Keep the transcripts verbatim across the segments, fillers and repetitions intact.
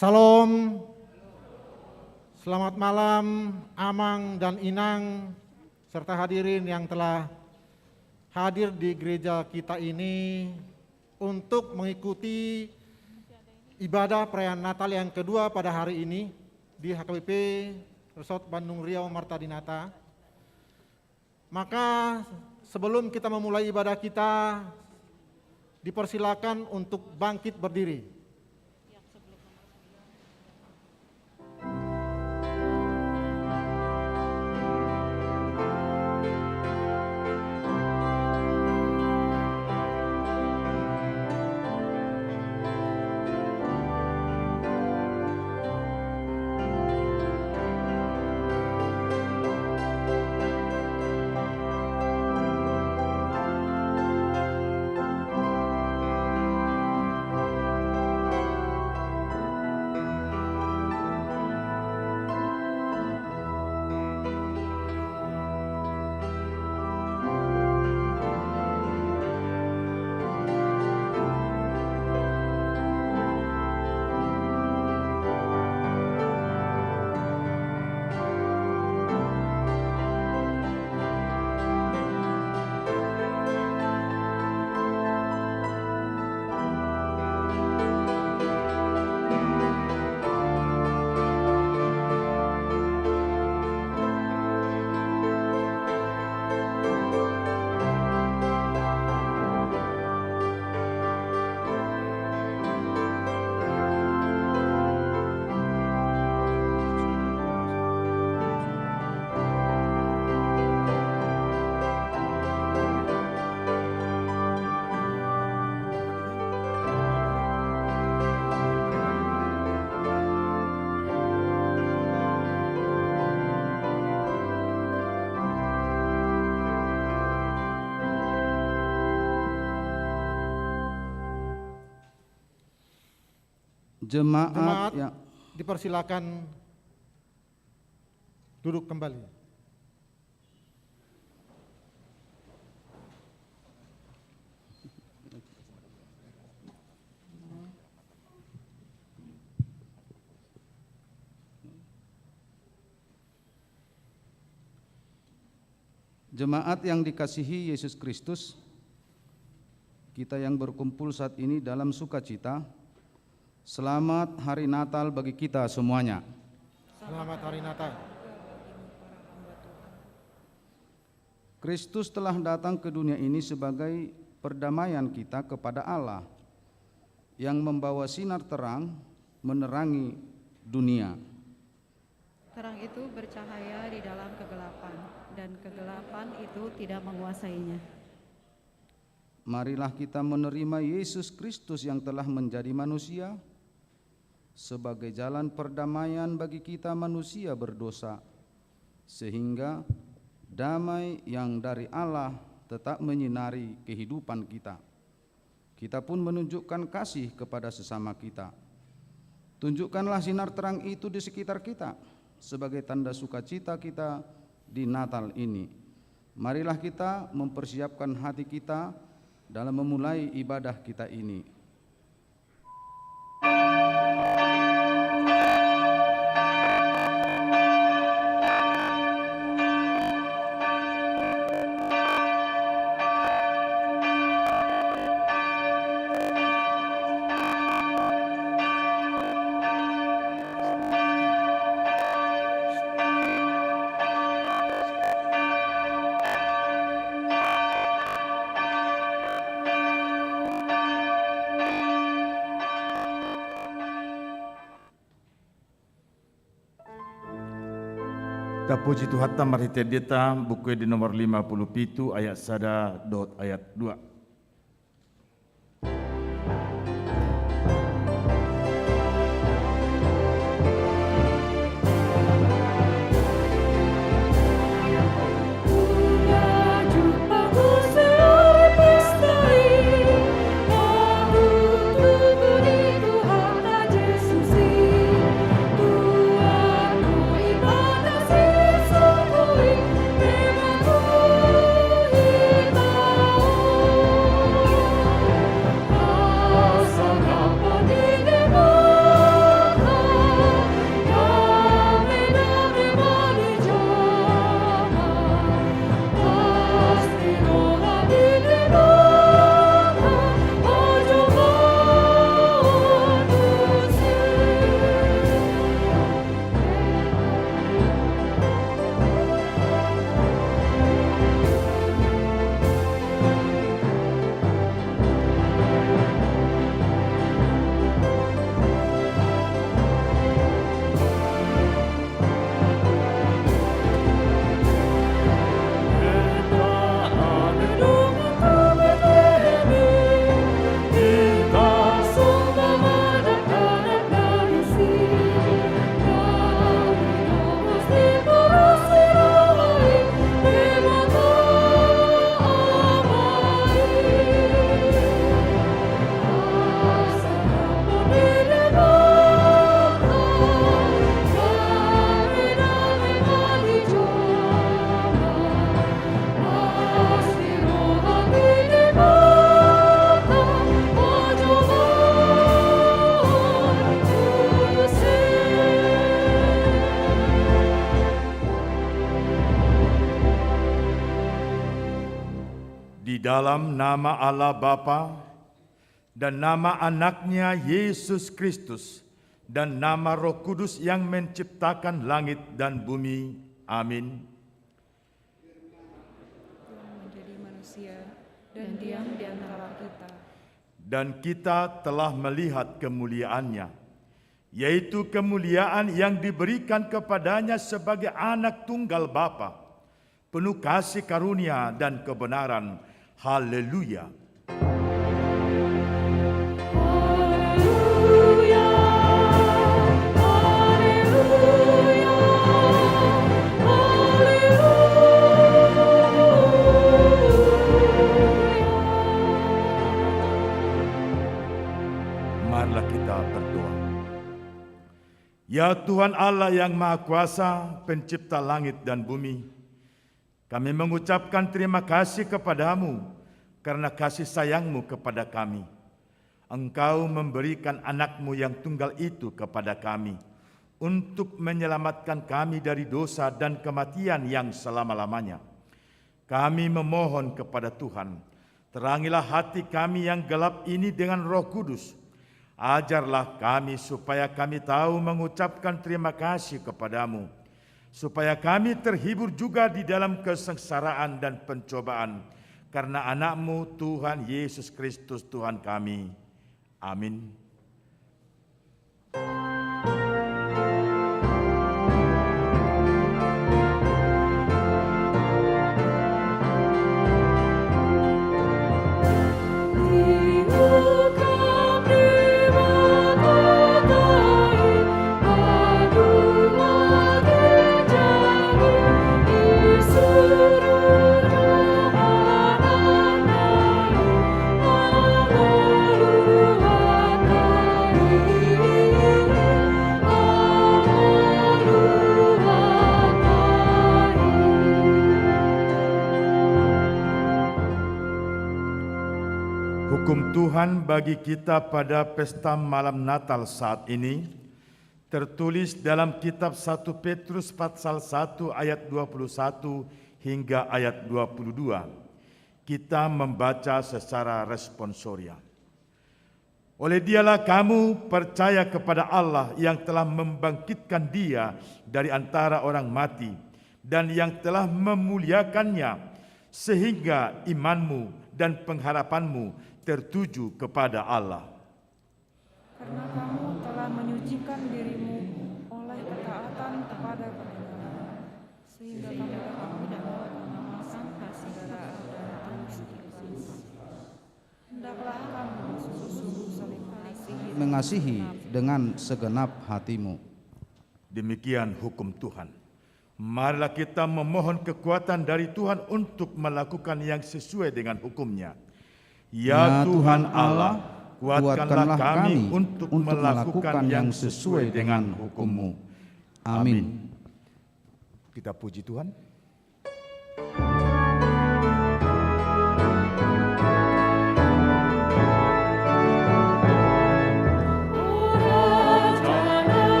Salam. Selamat malam, Amang dan Inang, serta hadirin yang telah hadir di gereja kita ini untuk mengikuti ibadah perayaan Natal yang kedua pada hari ini di H K B P Resort Bandung Riau Marta Dinata. Maka, sebelum kita memulai ibadah kita, dipersilakan untuk bangkit berdiri. Jemaat, jemaat yang dipersilakan duduk kembali. Jemaat yang dikasihi Yesus Kristus, kita yang berkumpul saat ini dalam sukacita, selamat Hari Natal bagi kita semuanya. Selamat Hari Natal. Kristus telah datang ke dunia ini sebagai perdamaian kita kepada Allah, yang membawa sinar terang menerangi dunia. Terang itu bercahaya di dalam kegelapan, dan kegelapan itu tidak menguasainya. Marilah kita menerima Yesus Kristus yang telah menjadi manusia sebagai jalan perdamaian bagi kita manusia berdosa, sehingga damai yang dari Allah tetap menyinari kehidupan kita. Kita pun menunjukkan kasih kepada sesama kita. Tunjukkanlah sinar terang itu di sekitar kita sebagai tanda sukacita kita di Natal ini. Marilah kita mempersiapkan hati kita dalam memulai ibadah kita ini. Tapuji Tuhanta marhite endenta, Buku Ende nomor lima pulu pitu ayat sada dohot ayat dua. Dalam nama Allah Bapa, dan nama Anaknya Yesus Kristus, dan nama Roh Kudus yang menciptakan langit dan bumi. Amin. Tuhan menjadi manusia dan diam di antara kita. Dan kita telah melihat kemuliaan-Nya, yaitu kemuliaan yang diberikan kepada-Nya sebagai Anak Tunggal Bapa, penuh kasih karunia dan kebenaran. Haleluya! Haleluya, haleluya, haleluya. Marilah kita berdoa. Ya Tuhan Allah yang Maha Kuasa, Pencipta langit dan bumi, kami mengucapkan terima kasih kepada-Mu karena kasih sayang-Mu kepada kami. Engkau memberikan Anak-Mu yang tunggal itu kepada kami untuk menyelamatkan kami dari dosa dan kematian yang selama-lamanya. Kami memohon kepada Tuhan, terangilah hati kami yang gelap ini dengan Roh Kudus. Ajarlah kami supaya kami tahu mengucapkan terima kasih kepada-Mu, supaya kami terhibur juga di dalam kesengsaraan dan pencobaan, karena Anak-Mu, Tuhan Yesus Kristus, Tuhan kami. Amin. Hukum Tuhan bagi kita pada pesta malam Natal saat ini tertulis dalam kitab satu Petrus pasal satu ayat dua puluh satu hingga ayat dua puluh dua. Kita membaca secara responsoria. Oleh Dialah kamu percaya kepada Allah yang telah membangkitkan Dia dari antara orang mati dan yang telah memuliakan-Nya, sehingga imanmu dan pengharapanmu tertuju kepada Allah. Karena kamu telah menyucikan dirimu oleh ketaatan kepada kebenaran, sehingga kamu dapat mendapatkan keselamatan dari segala daratan yang diperbuat. Hendaklah kamu sungguh-sungguh saling mengasihi dengan segenap hatimu. Demikian hukum Tuhan. Marilah kita memohon kekuatan dari Tuhan untuk melakukan yang sesuai dengan hukum-Nya. Ya Tuhan Allah, kuatkanlah kami untuk melakukan yang sesuai dengan hukum-Mu. Amin. Kita puji Tuhan.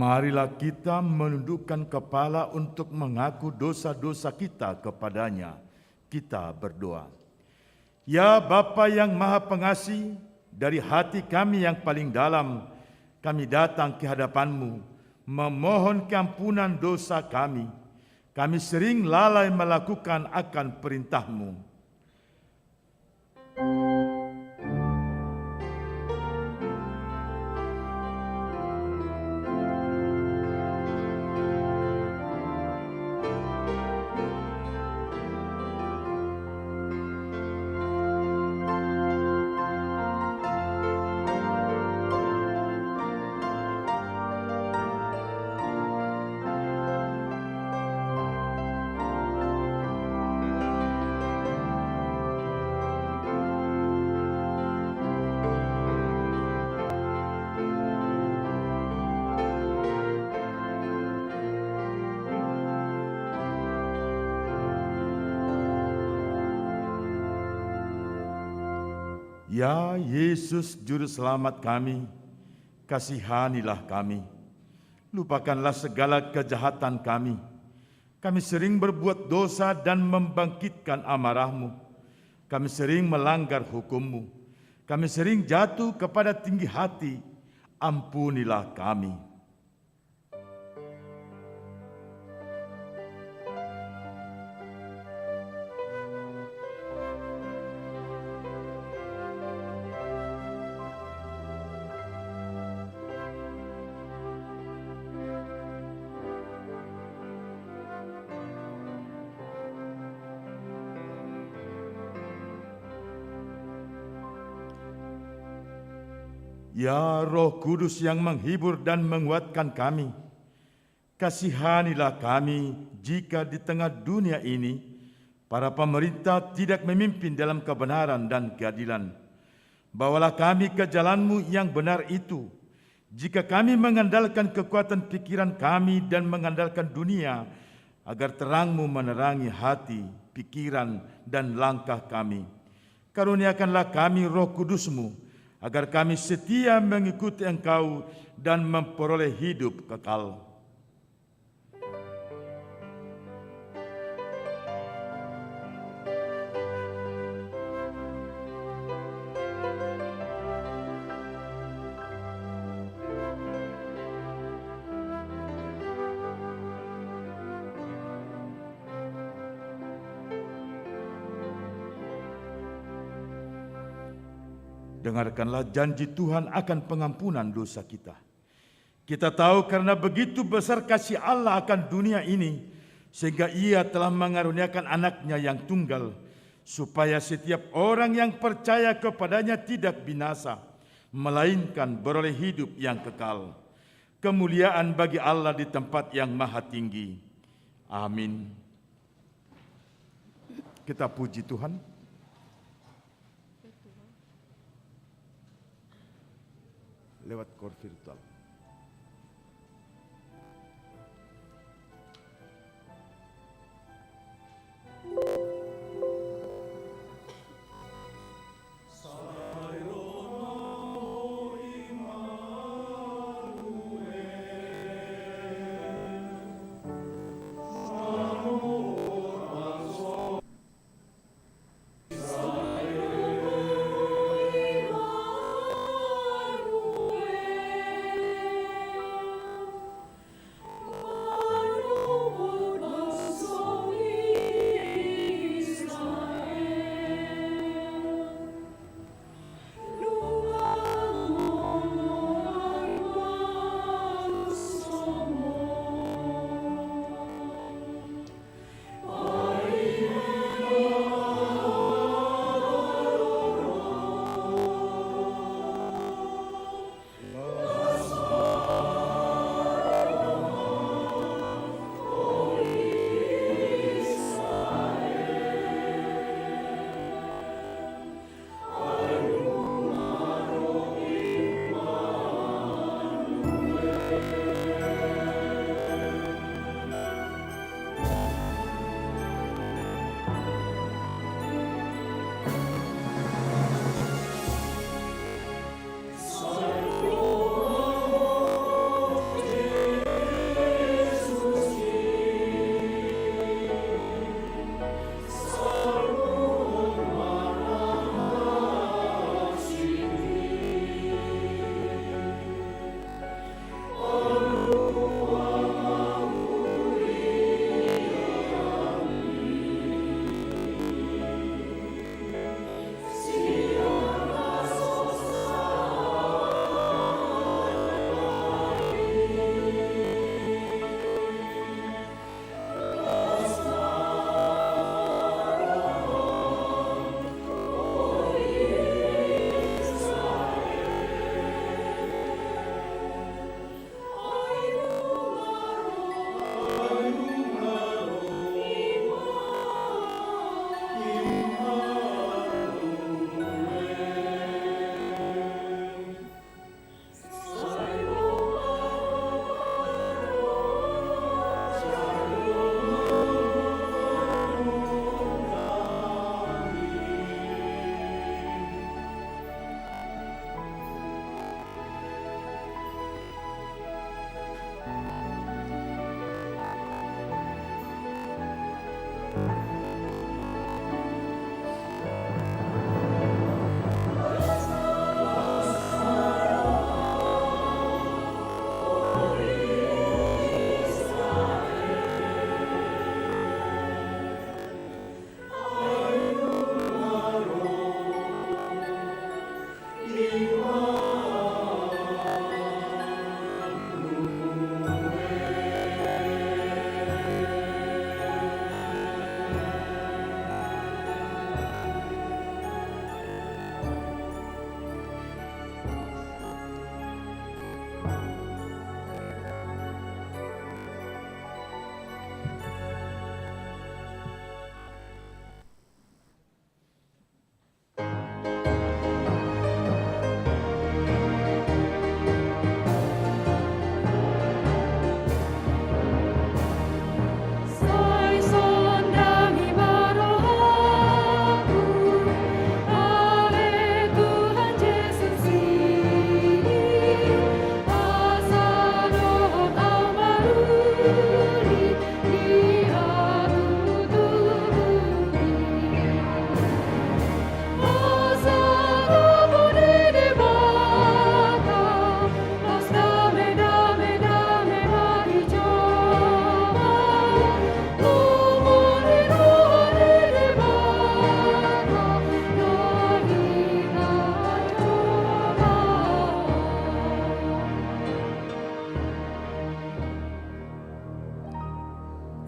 Marilah kita menundukkan kepala untuk mengaku dosa-dosa kita kepada-Nya. Kita berdoa. Ya Bapa yang Maha Pengasih, dari hati kami yang paling dalam, kami datang ke hadapan-Mu, memohon keampunan dosa kami. Kami sering lalai melakukan akan perintah-Mu. Ya Yesus, Juru Selamat kami, kasihanilah kami. Lupakanlah segala kejahatan kami. Kami sering berbuat dosa dan membangkitkan amarah-Mu. Kami sering melanggar hukum-Mu. Kami sering jatuh kepada tinggi hati. Ampunilah kami. Ya Roh Kudus yang menghibur dan menguatkan kami, kasihanilah kami jika di tengah dunia ini para pemerintah tidak memimpin dalam kebenaran dan keadilan. Bawalah kami ke jalan-Mu yang benar itu. Jika kami mengandalkan kekuatan pikiran kami dan mengandalkan dunia, agar terang-Mu menerangi hati, pikiran, dan langkah kami. Karuniakanlah kami Roh Kudus-Mu, agar kami setia mengikuti Engkau dan memperoleh hidup kekal. Dengarkanlah janji Tuhan akan pengampunan dosa kita. Kita tahu karena begitu besar kasih Allah akan dunia ini, sehingga Ia telah mengaruniakan Anak-Nya yang tunggal, supaya setiap orang yang percaya kepada-Nya tidak binasa, melainkan beroleh hidup yang kekal. Kemuliaan bagi Allah di tempat yang maha tinggi. Amin. Kita puji Tuhan. Lewat koor virtual.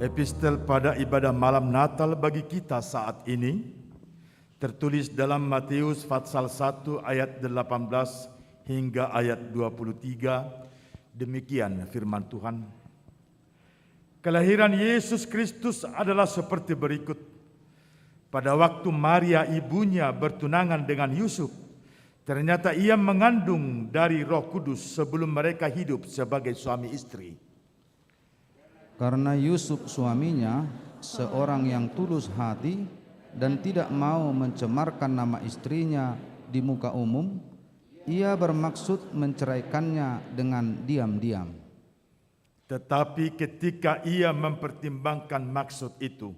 Epistel pada ibadah malam Natal bagi kita saat ini tertulis dalam Matius pasal satu ayat delapan belas hingga ayat dua puluh tiga. Demikian firman Tuhan. Kelahiran Yesus Kristus adalah seperti berikut. Pada waktu Maria ibunya bertunangan dengan Yusuf, ternyata ia mengandung dari Roh Kudus sebelum mereka hidup sebagai suami istri. Karena Yusuf suaminya seorang yang tulus hati dan tidak mau mencemarkan nama istrinya di muka umum, ia bermaksud menceraikannya dengan diam-diam. Tetapi ketika ia mempertimbangkan maksud itu,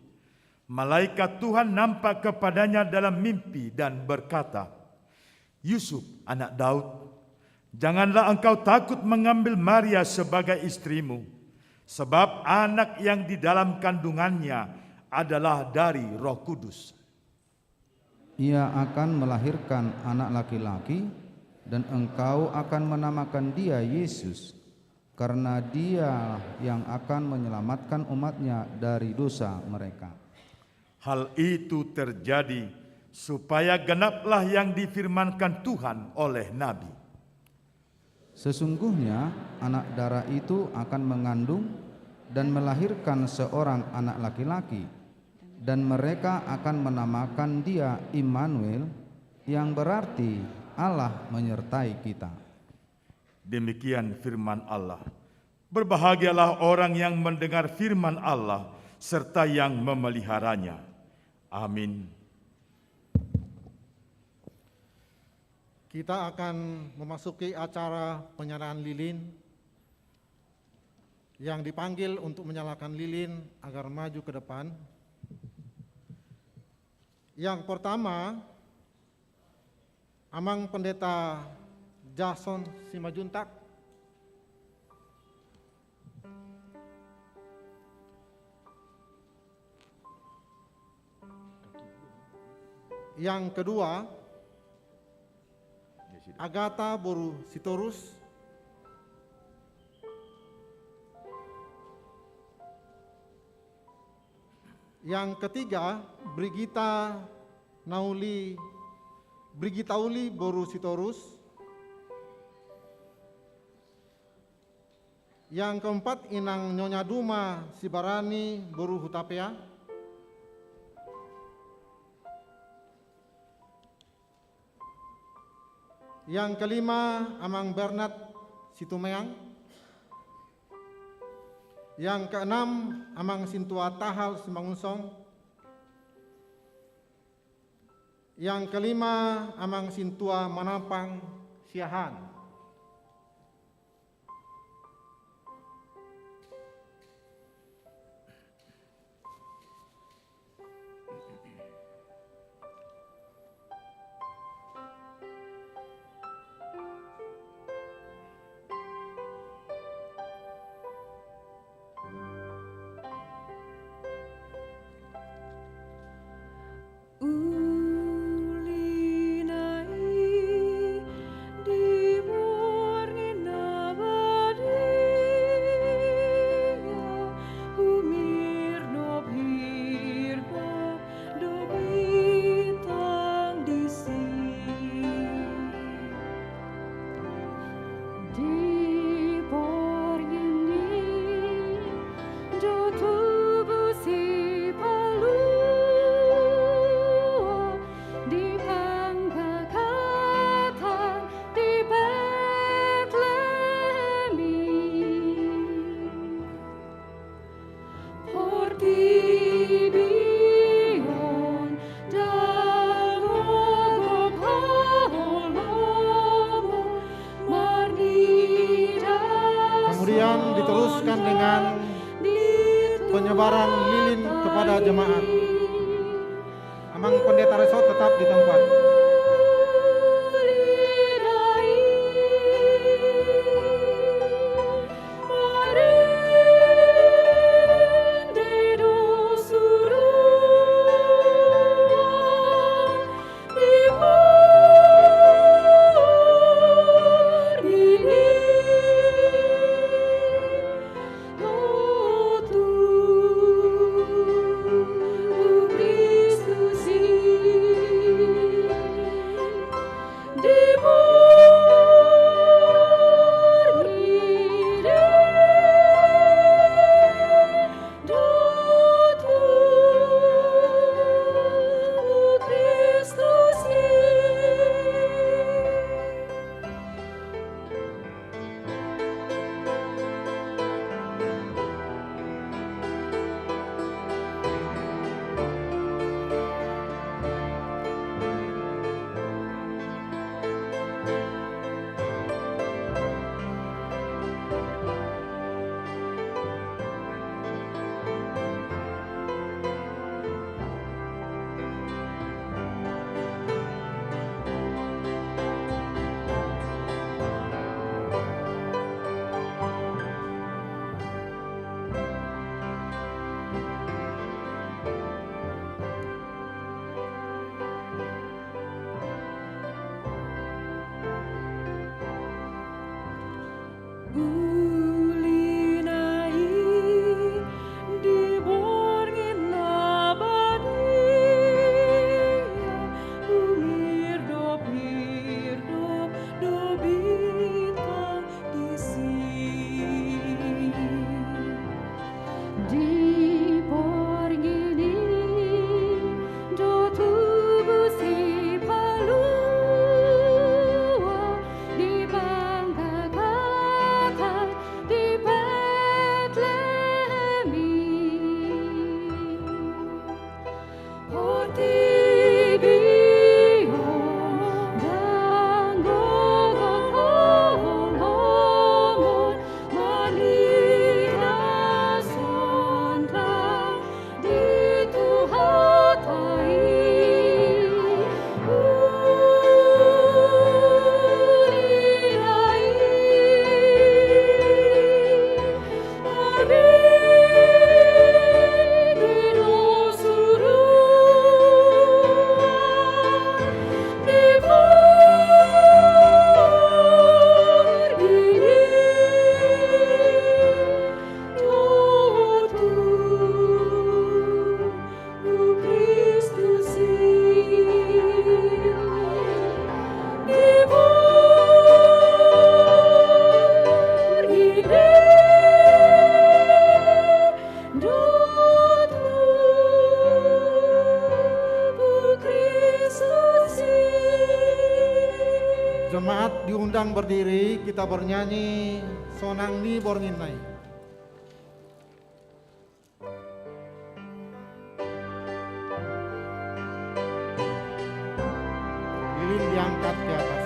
malaikat Tuhan nampak kepadanya dalam mimpi dan berkata, "Yusuf, anak Daud, janganlah engkau takut mengambil Maria sebagai istrimu, sebab anak yang di dalam kandungannya adalah dari Roh Kudus. Ia akan melahirkan anak laki-laki, dan engkau akan menamakan dia Yesus, karena dia yang akan menyelamatkan umatnya dari dosa mereka." Hal itu terjadi supaya genaplah yang difirmankan Tuhan oleh nabi. Sesungguhnya anak dara itu akan mengandung dan melahirkan seorang anak laki-laki, dan mereka akan menamakan dia Immanuel, yang berarti Allah menyertai kita. Demikian firman Allah. Berbahagialah orang yang mendengar firman Allah serta yang memeliharanya. Amin. Kita akan memasuki acara penyalahan lilin. Yang dipanggil untuk menyalakan lilin agar maju ke depan. Yang pertama, Amang Pendeta Jason Simanjuntak. Yang kedua, Agatha boru Sitorus. Yang ketiga, Brigita Nauli, Brigita Uli boru Sitorus. Yang keempat, Inang Nyonya Duma Sibarani boru Hutapea. Yang kelima, Amang Bernard Situmeang. Yang keenam, Amang Sintua Tahal Simangunsong. Yang kelima, Amang Sintua Manampang Siahaan. Uli nai di borngin na badia, humirnop-hirnop do bintang disi. Di borngin i do tubu si Palua, di panggagatan di Betlehem i. Portibi on ndang gogop holomon marnida. Kemudian diteruskan dengan penyebaran lilin kepada jemaat. Amang Pendeta Resort tetap di tempat. Uli na i di borngin na badia, humirdop-hirdop do bintang disi. Di borngin i do tubu si Palua, dibanggakan di Betlehem i. Portibi on, ndang gogo holong on, marnida sonang di Tuhanta i. Uli na i Jemaat diundang berdiri, kita bernyanyi sonang ni borngin na i. Lilin diangkat ke atas.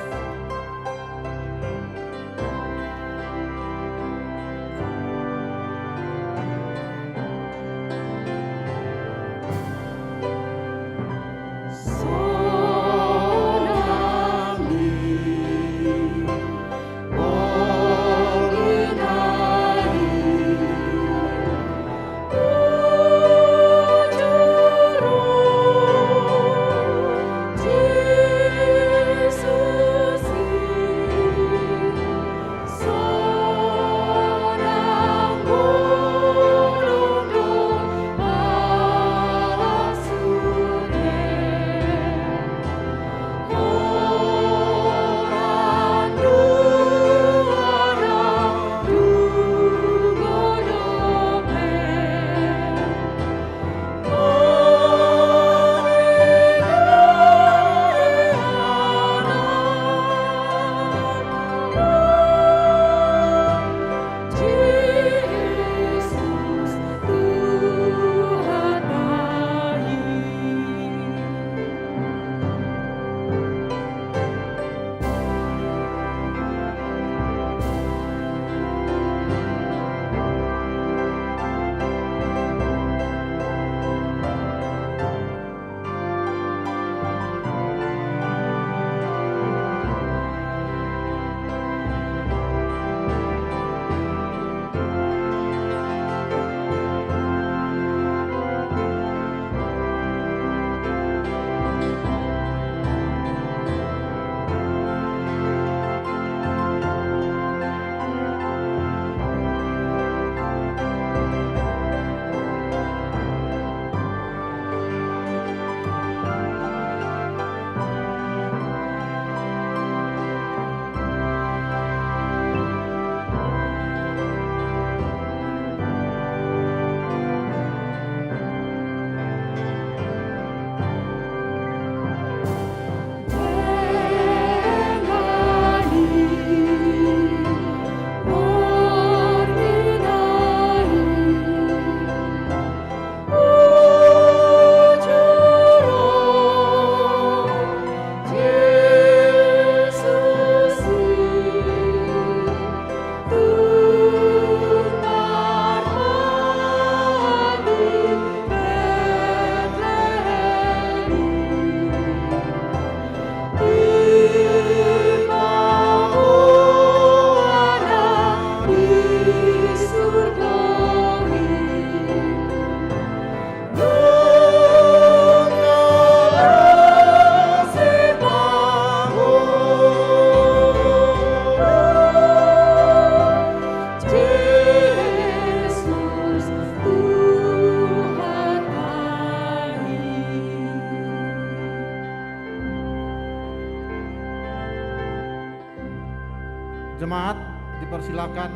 Silakan.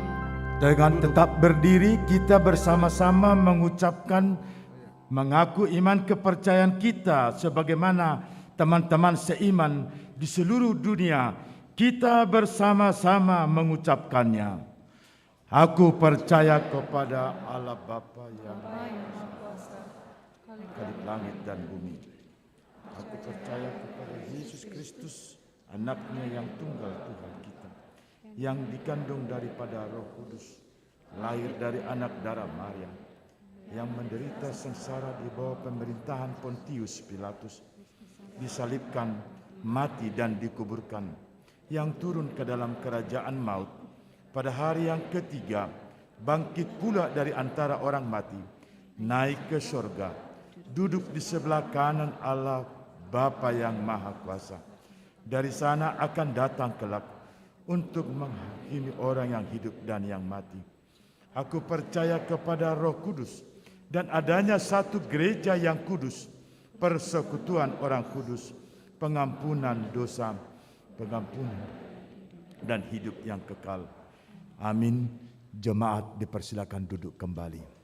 Dengan tetap berdiri, kita bersama-sama mengucapkan, mengaku iman kepercayaan kita sebagaimana teman-teman seiman di seluruh dunia. Kita bersama-sama mengucapkannya. Aku percaya kepada Allah Bapa yang Bapa yang Maha Kuasa, Kalik langit dan bumi. Aku percaya kepada Yesus Kristus, Anaknya yang tunggal Tuhan kita, yang dikandung daripada Roh Kudus, lahir dari anak darah Maria, yang menderita sengsara di bawah pemerintahan Pontius Pilatus, disalibkan, mati dan dikuburkan, yang turun ke dalam kerajaan maut, pada hari yang ketiga bangkit pula dari antara orang mati, naik ke sorga, duduk di sebelah kanan Allah Bapa yang Maha Kuasa. Dari sana akan datang kelak untuk menghakimi orang yang hidup dan yang mati. Aku percaya kepada Roh Kudus dan adanya satu gereja yang kudus, persekutuan orang kudus, pengampunan dosa, pengampunan dan hidup yang kekal. Amin. Jemaat dipersilakan duduk kembali.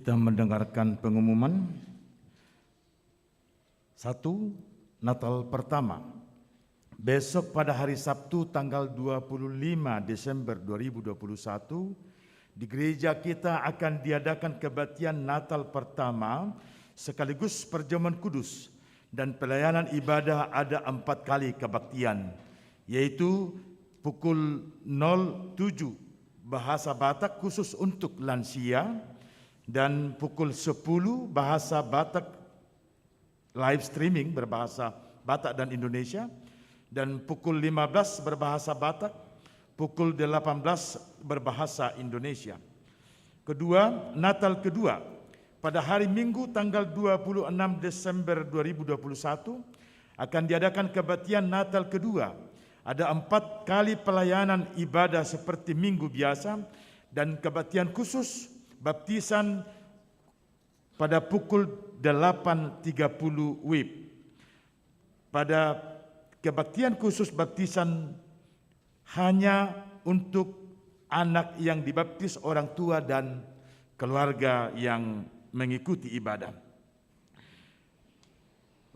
Kita mendengarkan pengumuman. Satu, Natal pertama. Besok pada hari Sabtu tanggal dua puluh lima Desember dua ribu dua puluh satu, di gereja kita akan diadakan kebaktian Natal pertama sekaligus perjamuan kudus dan pelayanan ibadah ada empat kali kebaktian, yaitu pukul nol tujuh bahasa Batak khusus untuk lansia, dan pukul sepuluh bahasa Batak live streaming berbahasa Batak dan Indonesia, dan pukul lima belas berbahasa Batak, pukul delapan belas berbahasa Indonesia. Kedua, Natal kedua. Pada hari Minggu tanggal dua puluh enam Desember dua ribu dua puluh satu akan diadakan kebaktian Natal kedua. Ada empat kali pelayanan ibadah seperti minggu biasa dan kebaktian khusus baptisan pada pukul delapan tiga puluh W I B. Pada kebaktian khusus baptisan hanya untuk anak yang dibaptis, orang tua, dan keluarga yang mengikuti ibadah.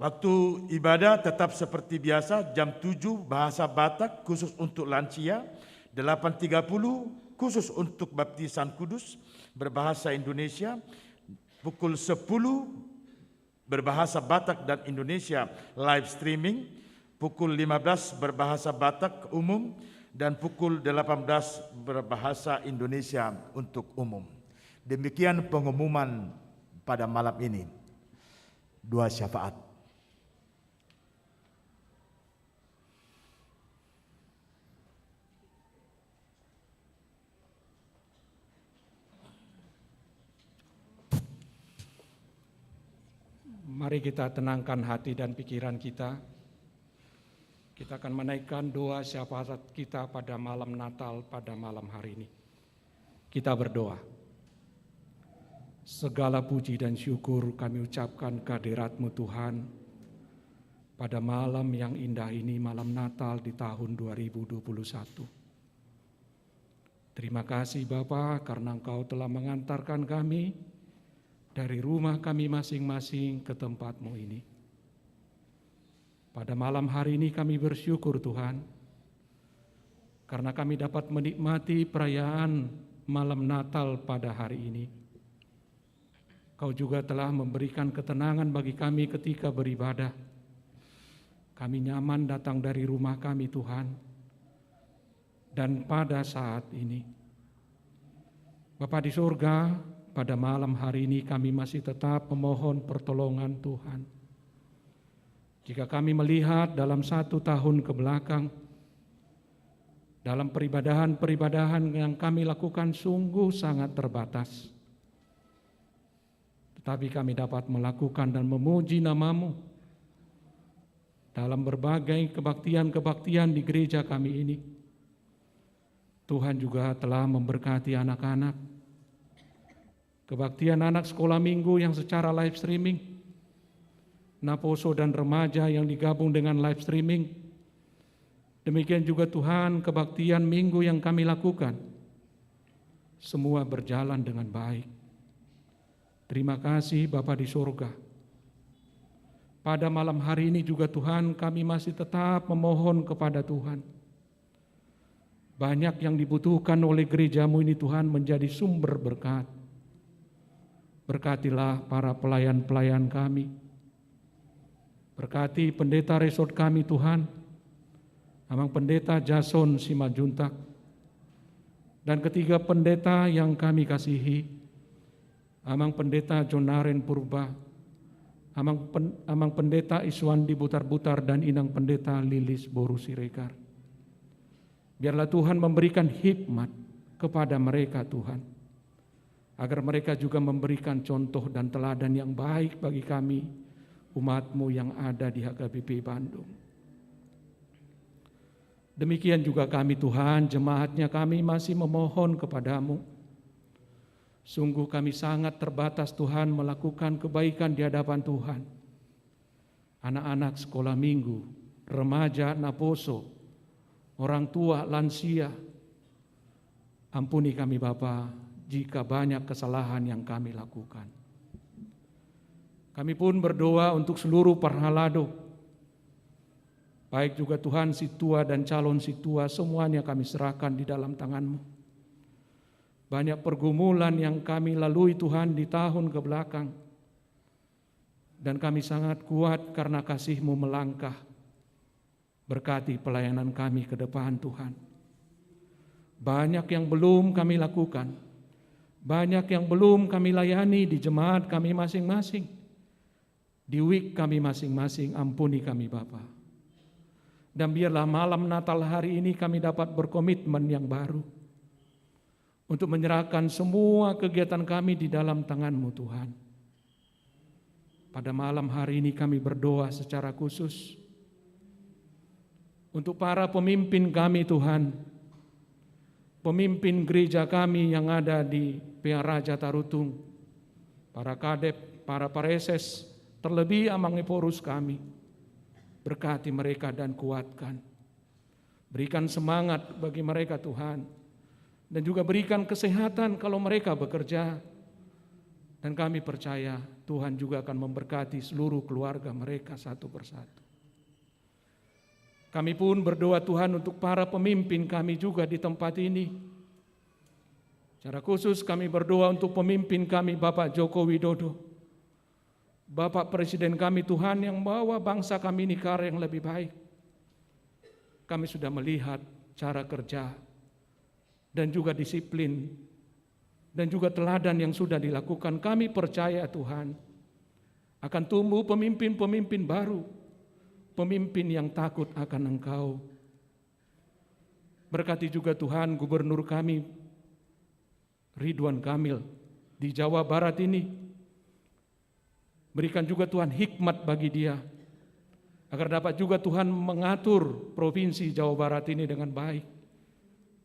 Waktu ibadah tetap seperti biasa, jam tujuh bahasa Batak khusus untuk lansia, delapan tiga puluh khusus untuk baptisan kudus berbahasa Indonesia, pukul sepuluh berbahasa Batak dan Indonesia live streaming, pukul lima belas berbahasa Batak umum, dan pukul delapan belas berbahasa Indonesia untuk umum. Demikian pengumuman pada malam ini. Doa syafaat. Mari kita tenangkan hati dan pikiran kita. Kita akan menaikkan doa syafaat kita pada malam Natal, pada malam hari ini. Kita berdoa. Segala puji dan syukur kami ucapkan kehadirat-Mu, Tuhan, pada malam yang indah ini, malam Natal di tahun dua ribu dua puluh satu. Terima kasih, Bapa, karena Engkau telah mengantarkan kami dari rumah kami masing-masing ke tempat-Mu ini. Pada malam hari ini kami bersyukur, Tuhan, karena kami dapat menikmati perayaan malam Natal pada hari ini. Kau juga telah memberikan ketenangan bagi kami ketika beribadah. Kami nyaman datang dari rumah kami, Tuhan. Dan pada saat ini, Bapa di surga, pada malam hari ini kami masih tetap memohon pertolongan Tuhan. Jika kami melihat dalam satu tahun ke belakang, dalam peribadahan-peribadahan yang kami lakukan sungguh sangat terbatas. Tetapi kami dapat melakukan dan memuji nama-Mu dalam berbagai kebaktian-kebaktian di gereja kami ini. Tuhan juga telah memberkati anak-anak. Kebaktian anak sekolah minggu yang secara live streaming, naposo dan remaja yang digabung dengan live streaming. Demikian juga Tuhan, kebaktian minggu yang kami lakukan, semua berjalan dengan baik. Terima kasih Bapa di surga. Pada malam hari ini juga Tuhan, kami masih tetap memohon kepada Tuhan. Banyak yang dibutuhkan oleh gereja-Mu ini, Tuhan, menjadi sumber berkat. Berkatilah para pelayan-pelayan kami. Berkati pendeta resort kami, Tuhan. Amang Pendeta Jason Simanjuntak. Dan ketiga pendeta yang kami kasihi, Amang Pendeta Jonaren Purba, Amang Pen-, Amang Pendeta Iswandi Butarbutar, dan Inang Pendeta Lilis boru Siregar. Biarlah Tuhan memberikan hikmat kepada mereka, Tuhan, agar mereka juga memberikan contoh dan teladan yang baik bagi kami, umat-Mu yang ada di H K B P Bandung. Demikian juga kami, Tuhan, jemaatnya, kami masih memohon kepada-Mu. Sungguh kami sangat terbatas, Tuhan, melakukan kebaikan di hadapan Tuhan. Anak-anak sekolah minggu, remaja, naposo, orang tua, lansia. Ampuni kami, Bapa, jika banyak kesalahan yang kami lakukan. Kami pun berdoa untuk seluruh parhalado, baik juga Tuhan sintua dan calon sintua, semuanya kami serahkan di dalam tangan-Mu. Banyak pergumulan yang kami lalui, Tuhan, di tahun ke belakang. Dan kami sangat kuat karena kasih-Mu melangkah. Berkati pelayanan kami ke depan, Tuhan. Banyak yang belum kami lakukan. Banyak yang belum kami layani di jemaat kami masing-masing. Di wijk kami masing-masing, ampuni kami, Bapa. Dan biarlah malam Natal hari ini kami dapat berkomitmen yang baru untuk menyerahkan semua kegiatan kami di dalam tangan-Mu, Tuhan. Pada malam hari ini kami berdoa secara khusus untuk para pemimpin kami, Tuhan. Pemimpin gereja kami yang ada di Pearaja Tarutung, para kadep, para pareses, terlebih Amang Ephorus kami. Berkati mereka dan kuatkan. Berikan semangat bagi mereka, Tuhan. Dan juga berikan kesehatan kalau mereka bekerja. Dan kami percaya Tuhan juga akan memberkati seluruh keluarga mereka satu persatu. Kami pun berdoa, Tuhan, untuk para pemimpin kami juga di tempat ini. Secara khusus kami berdoa untuk pemimpin kami, Bapak Joko Widodo. Bapak Presiden kami, Tuhan, yang bawa bangsa kami ini ke arah yang lebih baik. Kami sudah melihat cara kerja dan juga disiplin dan juga teladan yang sudah dilakukan. Kami percaya, Tuhan, akan tumbuh pemimpin-pemimpin baru, pemimpin yang takut akan Engkau. Berkati juga, Tuhan, gubernur kami, Ridwan Kamil, di Jawa Barat ini. Berikan juga, Tuhan, hikmat bagi dia, agar dapat juga, Tuhan, mengatur provinsi Jawa Barat ini dengan baik,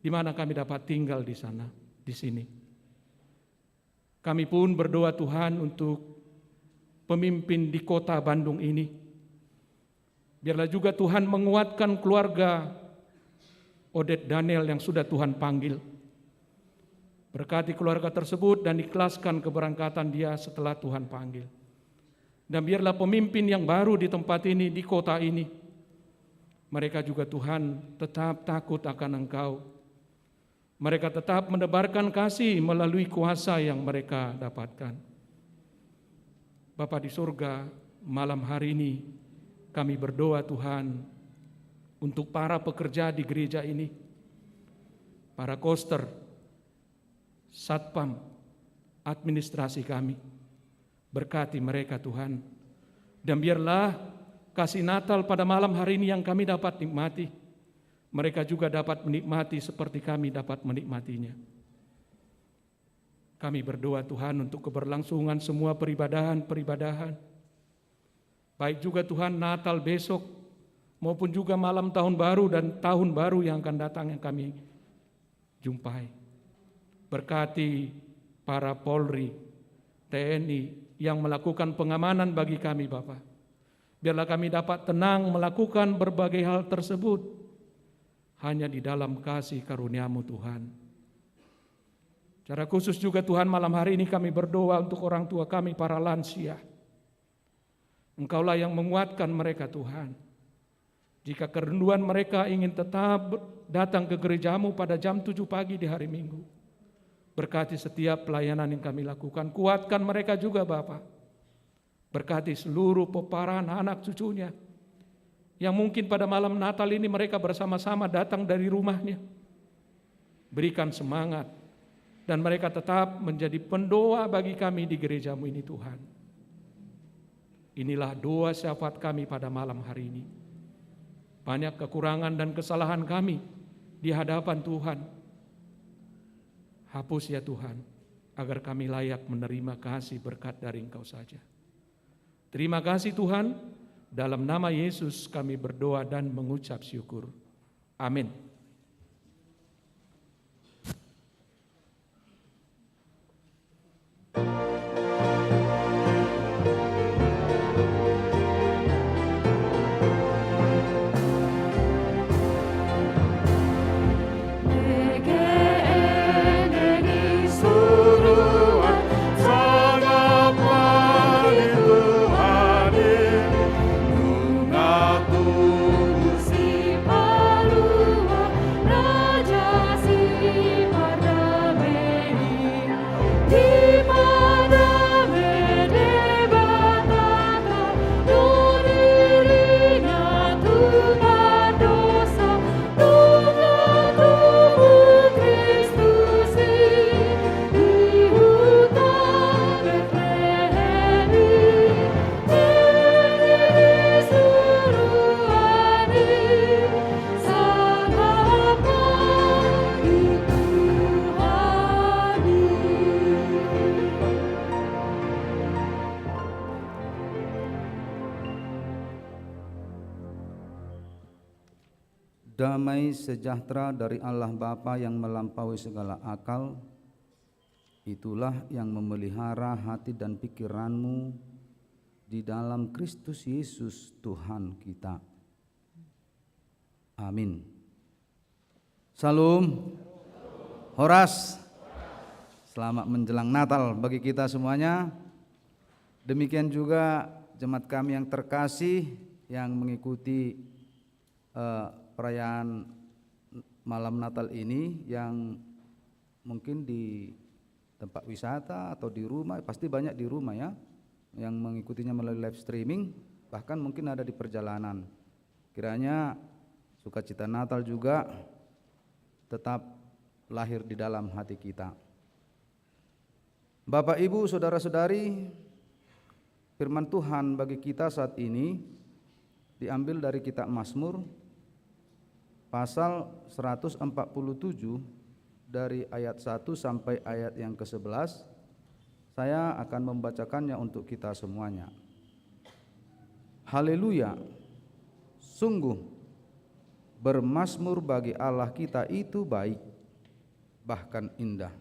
di mana kami dapat tinggal di sana, di sini. Kami pun berdoa, Tuhan, untuk pemimpin di kota Bandung ini. Biarlah juga Tuhan menguatkan keluarga Odette Daniel yang sudah Tuhan panggil. Berkati keluarga tersebut dan ikhlaskan keberangkatan dia setelah Tuhan panggil. Dan biarlah pemimpin yang baru di tempat ini, di kota ini, mereka juga, Tuhan, tetap takut akan Engkau. Mereka tetap menebarkan kasih melalui kuasa yang mereka dapatkan. Bapa di surga, malam hari ini kami berdoa, Tuhan, untuk para pekerja di gereja ini, para koster, satpam, administrasi kami. Berkati mereka, Tuhan. Dan biarlah kasih Natal pada malam hari ini yang kami dapat nikmati, mereka juga dapat menikmati seperti kami dapat menikmatinya. Kami berdoa, Tuhan, untuk keberlangsungan semua peribadahan-peribadahan, baik juga, Tuhan, Natal besok, maupun juga malam tahun baru dan tahun baru yang akan datang yang kami jumpai. Berkati para Polri, T N I yang melakukan pengamanan bagi kami, Bapa. Biarlah kami dapat tenang melakukan berbagai hal tersebut hanya di dalam kasih karunia-Mu, Tuhan. Secara khusus juga, Tuhan, malam hari ini kami berdoa untuk orang tua kami, para lansia. Engkaulah yang menguatkan mereka, Tuhan. Jika kerinduan mereka ingin tetap datang ke gereja-Mu pada jam tujuh pagi di hari Minggu, berkati setiap pelayanan yang kami lakukan. Kuatkan mereka juga, Bapa. Berkati seluruh pomparan, anak cucunya, yang mungkin pada malam Natal ini mereka bersama-sama datang dari rumahnya. Berikan semangat, dan mereka tetap menjadi pendoa bagi kami di gereja-Mu ini, Tuhan. Inilah doa syafaat kami pada malam hari ini. Banyak kekurangan dan kesalahan kami di hadapan Tuhan. Hapus, ya Tuhan, agar kami layak menerima kasih berkat dari Engkau saja. Terima kasih, Tuhan. Dalam nama Yesus kami berdoa dan mengucap syukur. Amin. Damai sejahtera dari Allah Bapa yang melampaui segala akal, itulah yang memelihara hati dan pikiranmu di dalam Kristus Yesus Tuhan kita. Amin. Shalom. Horas. Selamat menjelang Natal bagi kita semuanya. Demikian juga jemaat kami yang terkasih yang mengikuti eh, perayaan malam Natal ini, yang mungkin di tempat wisata atau di rumah, pasti banyak di rumah ya, yang mengikutinya melalui live streaming, bahkan mungkin ada di perjalanan. Kiranya sukacita Natal juga tetap lahir di dalam hati kita. Bapak, Ibu, saudara-saudari, firman Tuhan bagi kita saat ini diambil dari kitab Mazmur, pasal seratus empat puluh tujuh, dari ayat satu sampai ayat yang kesebelas. Saya akan membacakannya untuk kita semuanya. Haleluya! Sungguh, bermazmur bagi Allah kita itu baik, bahkan indah,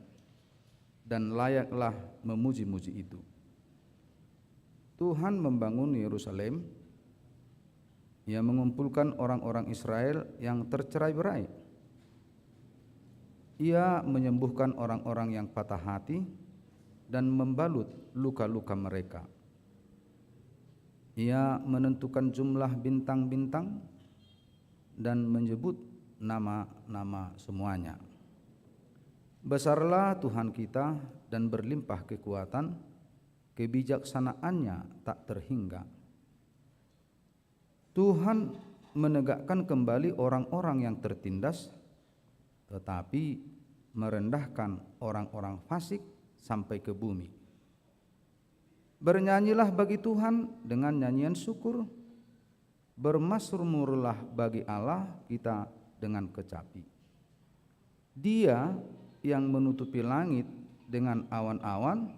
dan layaklah memuji-muji itu. Tuhan membangun Yerusalem, Ia mengumpulkan orang-orang Israel yang tercerai-berai. Ia menyembuhkan orang-orang yang patah hati dan membalut luka-luka mereka. Ia menentukan jumlah bintang-bintang dan menyebut nama-nama semuanya. Besarlah Tuhan kita dan berlimpah kekuatan, kebijaksanaan-Nya tak terhingga. Tuhan menegakkan kembali orang-orang yang tertindas, tetapi merendahkan orang-orang fasik sampai ke bumi. Bernyanyilah bagi Tuhan dengan nyanyian syukur, bermazmurlah bagi Allah kita dengan kecapi. Dia yang menutupi langit dengan awan-awan,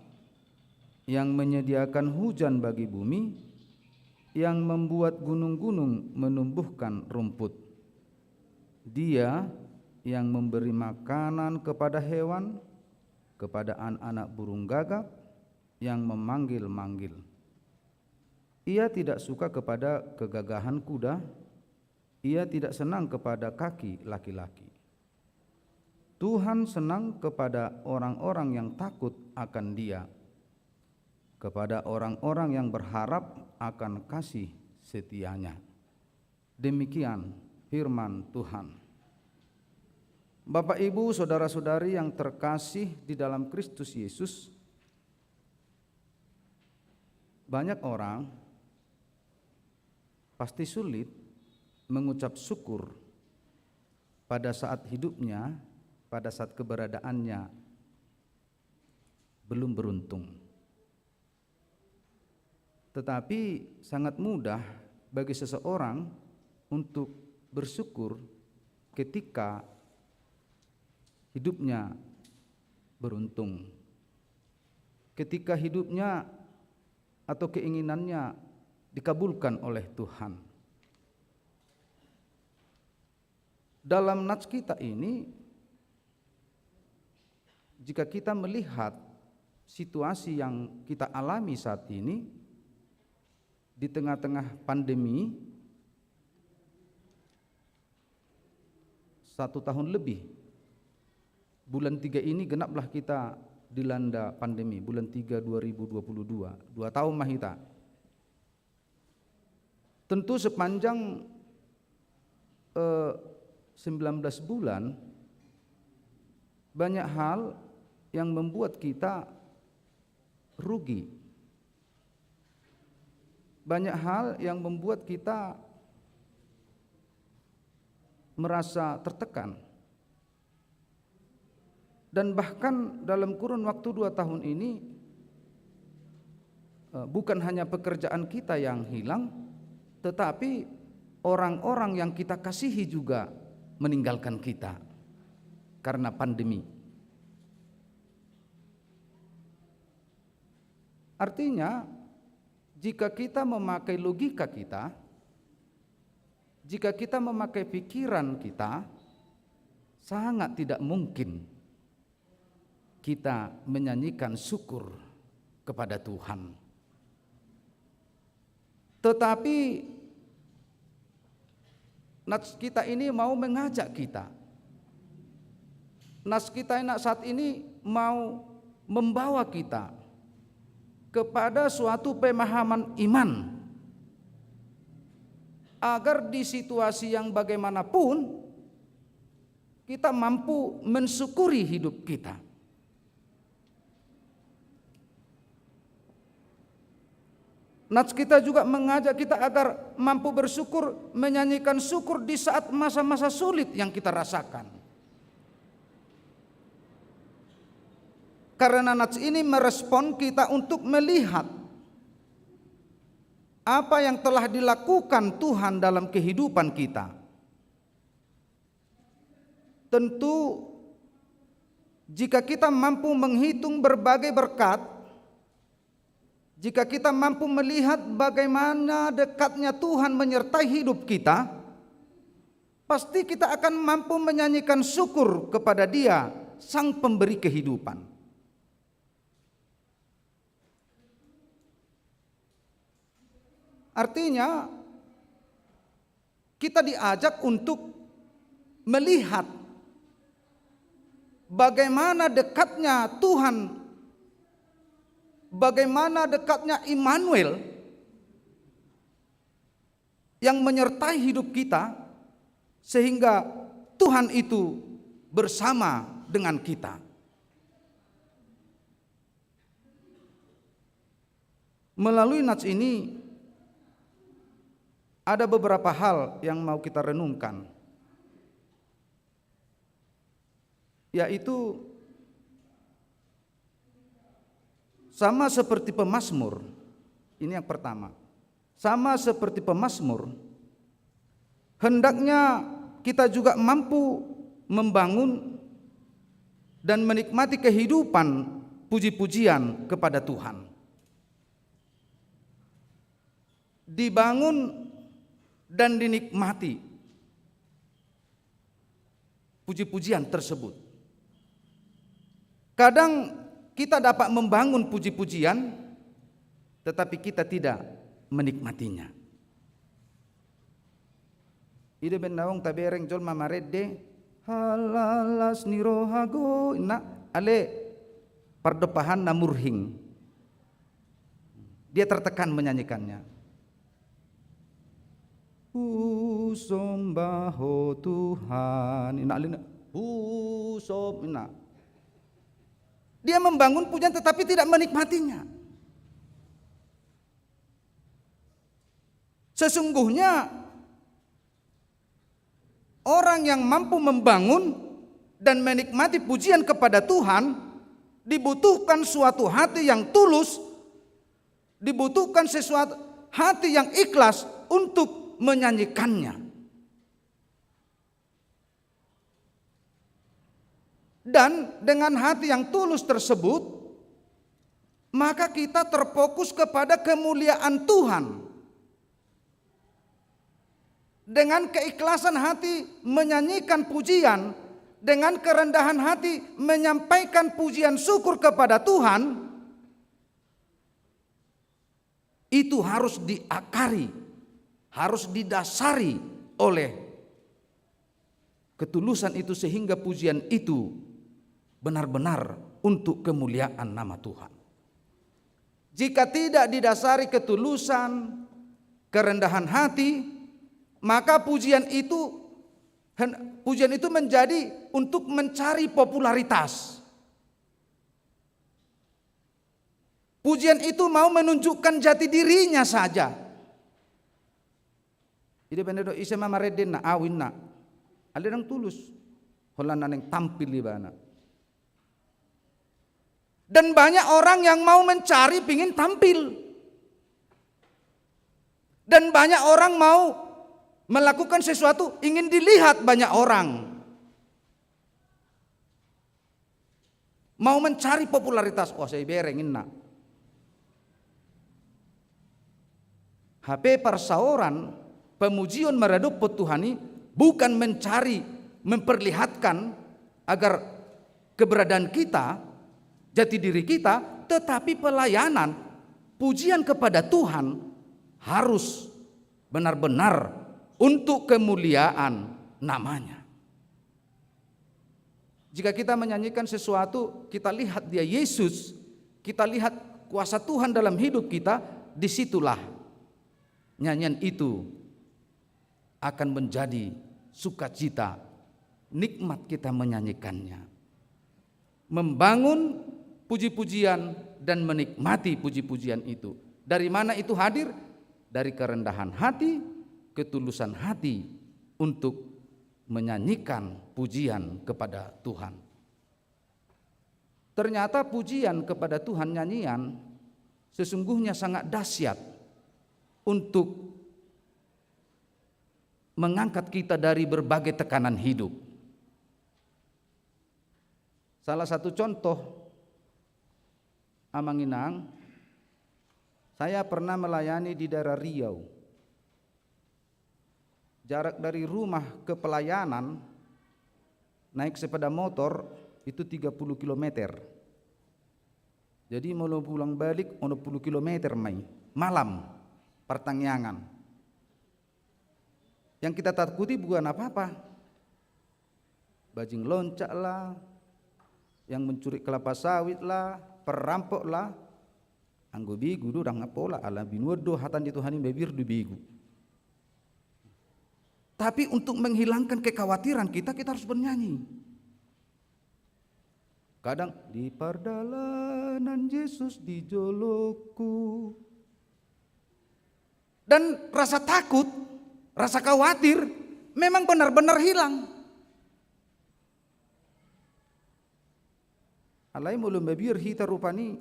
yang menyediakan hujan bagi bumi, yang membuat gunung-gunung menumbuhkan rumput. Dia yang memberi makanan kepada hewan, kepada anak-anak burung gagak, yang memanggil-manggil. Ia tidak suka kepada kegagahan kuda, Ia tidak senang kepada kaki laki-laki. Tuhan senang kepada orang-orang yang takut akan Dia, kepada orang-orang yang berharap akan kasih setia-Nya. Demikian firman Tuhan. Bapak, Ibu, saudara-saudari yang terkasih di dalam Kristus Yesus, banyak orang pasti sulit mengucap syukur pada saat hidupnya, pada saat keberadaannya belum beruntung. Tetapi sangat mudah bagi seseorang untuk bersyukur ketika hidupnya beruntung, ketika hidupnya atau keinginannya dikabulkan oleh Tuhan. Dalam nats kita ini, jika kita melihat situasi yang kita alami saat ini, di tengah-tengah pandemi, satu tahun lebih, bulan tiga ini genaplah kita dilanda pandemi, bulan tiga dua ribu dua puluh dua, dua tahun ma hita. Tentu sepanjang, eh, sembilan belas bulan, banyak hal yang membuat kita rugi. Banyak hal yang membuat kita merasa tertekan. Dan bahkan dalam kurun waktu dua tahun ini, eh, bukan hanya pekerjaan kita yang hilang, tetapi orang-orang yang kita kasihi juga meninggalkan kita karena pandemi. Artinya, jika kita memakai logika kita, Jika kita memakai pikiran kita, sangat tidak mungkin kita menyanyikan syukur kepada Tuhan. Tetapi nats kita ini mau mengajak kita. Nats kita ini saat ini mau membawa kita kepada suatu pemahaman iman, agar di situasi yang bagaimanapun kita mampu mensyukuri hidup kita. Nats kita juga mengajak kita agar mampu bersyukur, menyanyikan syukur di saat masa-masa sulit yang kita rasakan. Karena nats ini merespon kita untuk melihat apa yang telah dilakukan Tuhan dalam kehidupan kita. Tentu, jika kita mampu menghitung berbagai berkat, jika kita mampu melihat bagaimana dekatnya Tuhan menyertai hidup kita, pasti kita akan mampu menyanyikan syukur kepada Dia, Sang Pemberi kehidupan. Artinya, kita diajak untuk melihat bagaimana dekatnya Tuhan, bagaimana dekatnya Immanuel yang menyertai hidup kita, sehingga Tuhan itu bersama dengan kita. Melalui nats ini, ada beberapa hal yang mau kita renungkan, yaitu sama seperti pemazmur. Ini yang pertama. Sama seperti pemazmur, hendaknya kita juga mampu membangun dan menikmati kehidupan puji-pujian kepada Tuhan. Dibangun dan dinikmati puji-pujian tersebut. Kadang kita dapat membangun puji-pujian, tetapi kita tidak menikmatinya. I do umbahen naung tabereng jolma marende, "Halalas ni rohaku," ninna, ale pardompahanna murhing. Dia tertekan menyanyikannya. "Husomba Ho Tuhan," ninna, ale ninna, "Husom," ninna. Dia membangun pujian tetapi tidak menikmatinya. Sesungguhnya, orang yang mampu membangun dan menikmati pujian kepada Tuhan dibutuhkan suatu hati yang tulus, dibutuhkan sesuatu hati yang ikhlas untuk menyanyikannya. Dan dengan hati yang tulus tersebut, maka kita terfokus kepada kemuliaan Tuhan. Dengan keikhlasan hati menyanyikan pujian, dengan kerendahan hati menyampaikan pujian syukur kepada Tuhan, itu harus diakari, harus didasari oleh ketulusan itu, sehingga pujian itu benar-benar untuk kemuliaan nama Tuhan. Jika tidak didasari ketulusan, kerendahan hati, maka pujian itu, hen-, pujian itu menjadi untuk mencari popularitas. Pujian itu mau menunjukkan jati dirinya saja. I do umbahen do, "Ise ma marende?" ninna, "Au," ninna. Ale ndang tulus. Holan naeng tampil ibana. Dan banyak orang yang mau mencari, pingin tampil. Dan banyak orang mau melakukan sesuatu, ingin dilihat banyak orang. Mau mencari popularitas, wah, sai bereng ninna. Hape parsaoran Pemujion maradophon Tuhan i bukan mencari, memperlihatkan agar keberadaan kita, jati diri kita, tetapi pelayanan, pujian kepada Tuhan harus benar-benar untuk kemuliaan nama-Nya. Jika kita menyanyikan sesuatu, kita lihat Dia Yesus, kita lihat kuasa Tuhan dalam hidup kita, di situlah nyanyian itu akan menjadi sukacita, nikmat kita menyanyikannya. Membangun puji-pujian dan menikmati puji-pujian itu. Dari mana itu hadir? Dari kerendahan hati, ketulusan hati untuk menyanyikan pujian kepada Tuhan. Ternyata pujian kepada Tuhan, nyanyian, sesungguhnya sangat dahsyat untuk mengangkat kita dari berbagai tekanan hidup. Salah satu contoh, Amang Inang, saya pernah melayani di daerah Riau. Jarak dari rumah ke pelayanan, naik sepeda motor, itu tiga puluh kilometer. Jadi, molo pulang balik, onom puluh kilometer ma i. Malam, partangiangan. Yang kita takuti bukan apa-apa. Bajing loncak lah, yang mencuri kelapa sawit lah, perampok lah. Anggo begu do, ndang pola, ala binuat do hata ni Tuhan i, mabiar do begu. Tapi untuk menghilangkan kekhawatiran kita, kita harus bernyanyi. Kadang, "Di pardalanan Yesus di jolongku." Dan rasa takut, rasa khawatir memang benar-benar hilang. Alai molo mabiar hita rupani,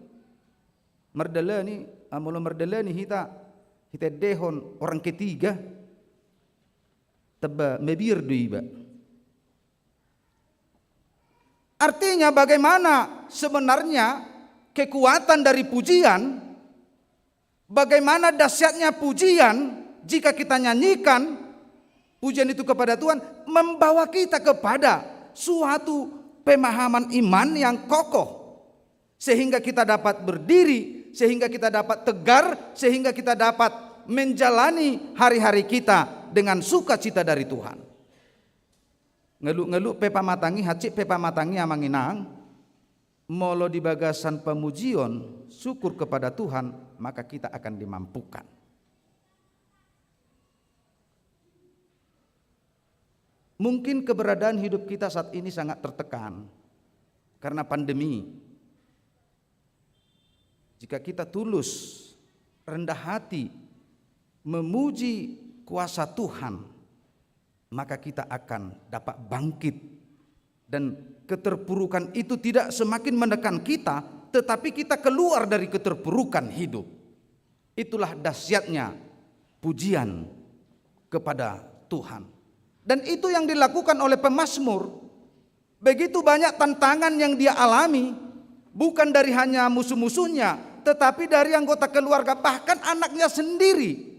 mardalani, ah, molo mardalani hita, hita endehon orang ketiga, tamba mabiar do iba. Artinya, bagaimana sebenarnya kekuatan dari pujian, bagaimana dahsyatnya pujian jika kita nyanyikan pujian itu kepada Tuhan, membawa kita kepada suatu pemahaman iman yang kokoh, sehingga kita dapat berdiri, sehingga kita dapat tegar, sehingga kita dapat menjalani hari-hari kita dengan sukacita dari Tuhan. Ngalungalu pe pamatang i, hansit pe pamatang i, Amang Inang, molo di bagasan pamujion, syukur kepada Tuhan, maka kita akan dimampukan. Mungkin keberadaan hidup kita saat ini sangat tertekan karena pandemi. Jika kita tulus, rendah hati, memuji kuasa Tuhan, maka kita akan dapat bangkit. Dan keterpurukan itu tidak semakin menekan kita, tetapi kita keluar dari keterpurukan hidup. Itulah dahsyatnya pujian kepada Tuhan. Dan itu yang dilakukan oleh pemazmur. Begitu banyak tantangan yang dia alami, bukan dari hanya musuh-musuhnya, tetapi dari anggota keluarga, bahkan anaknya sendiri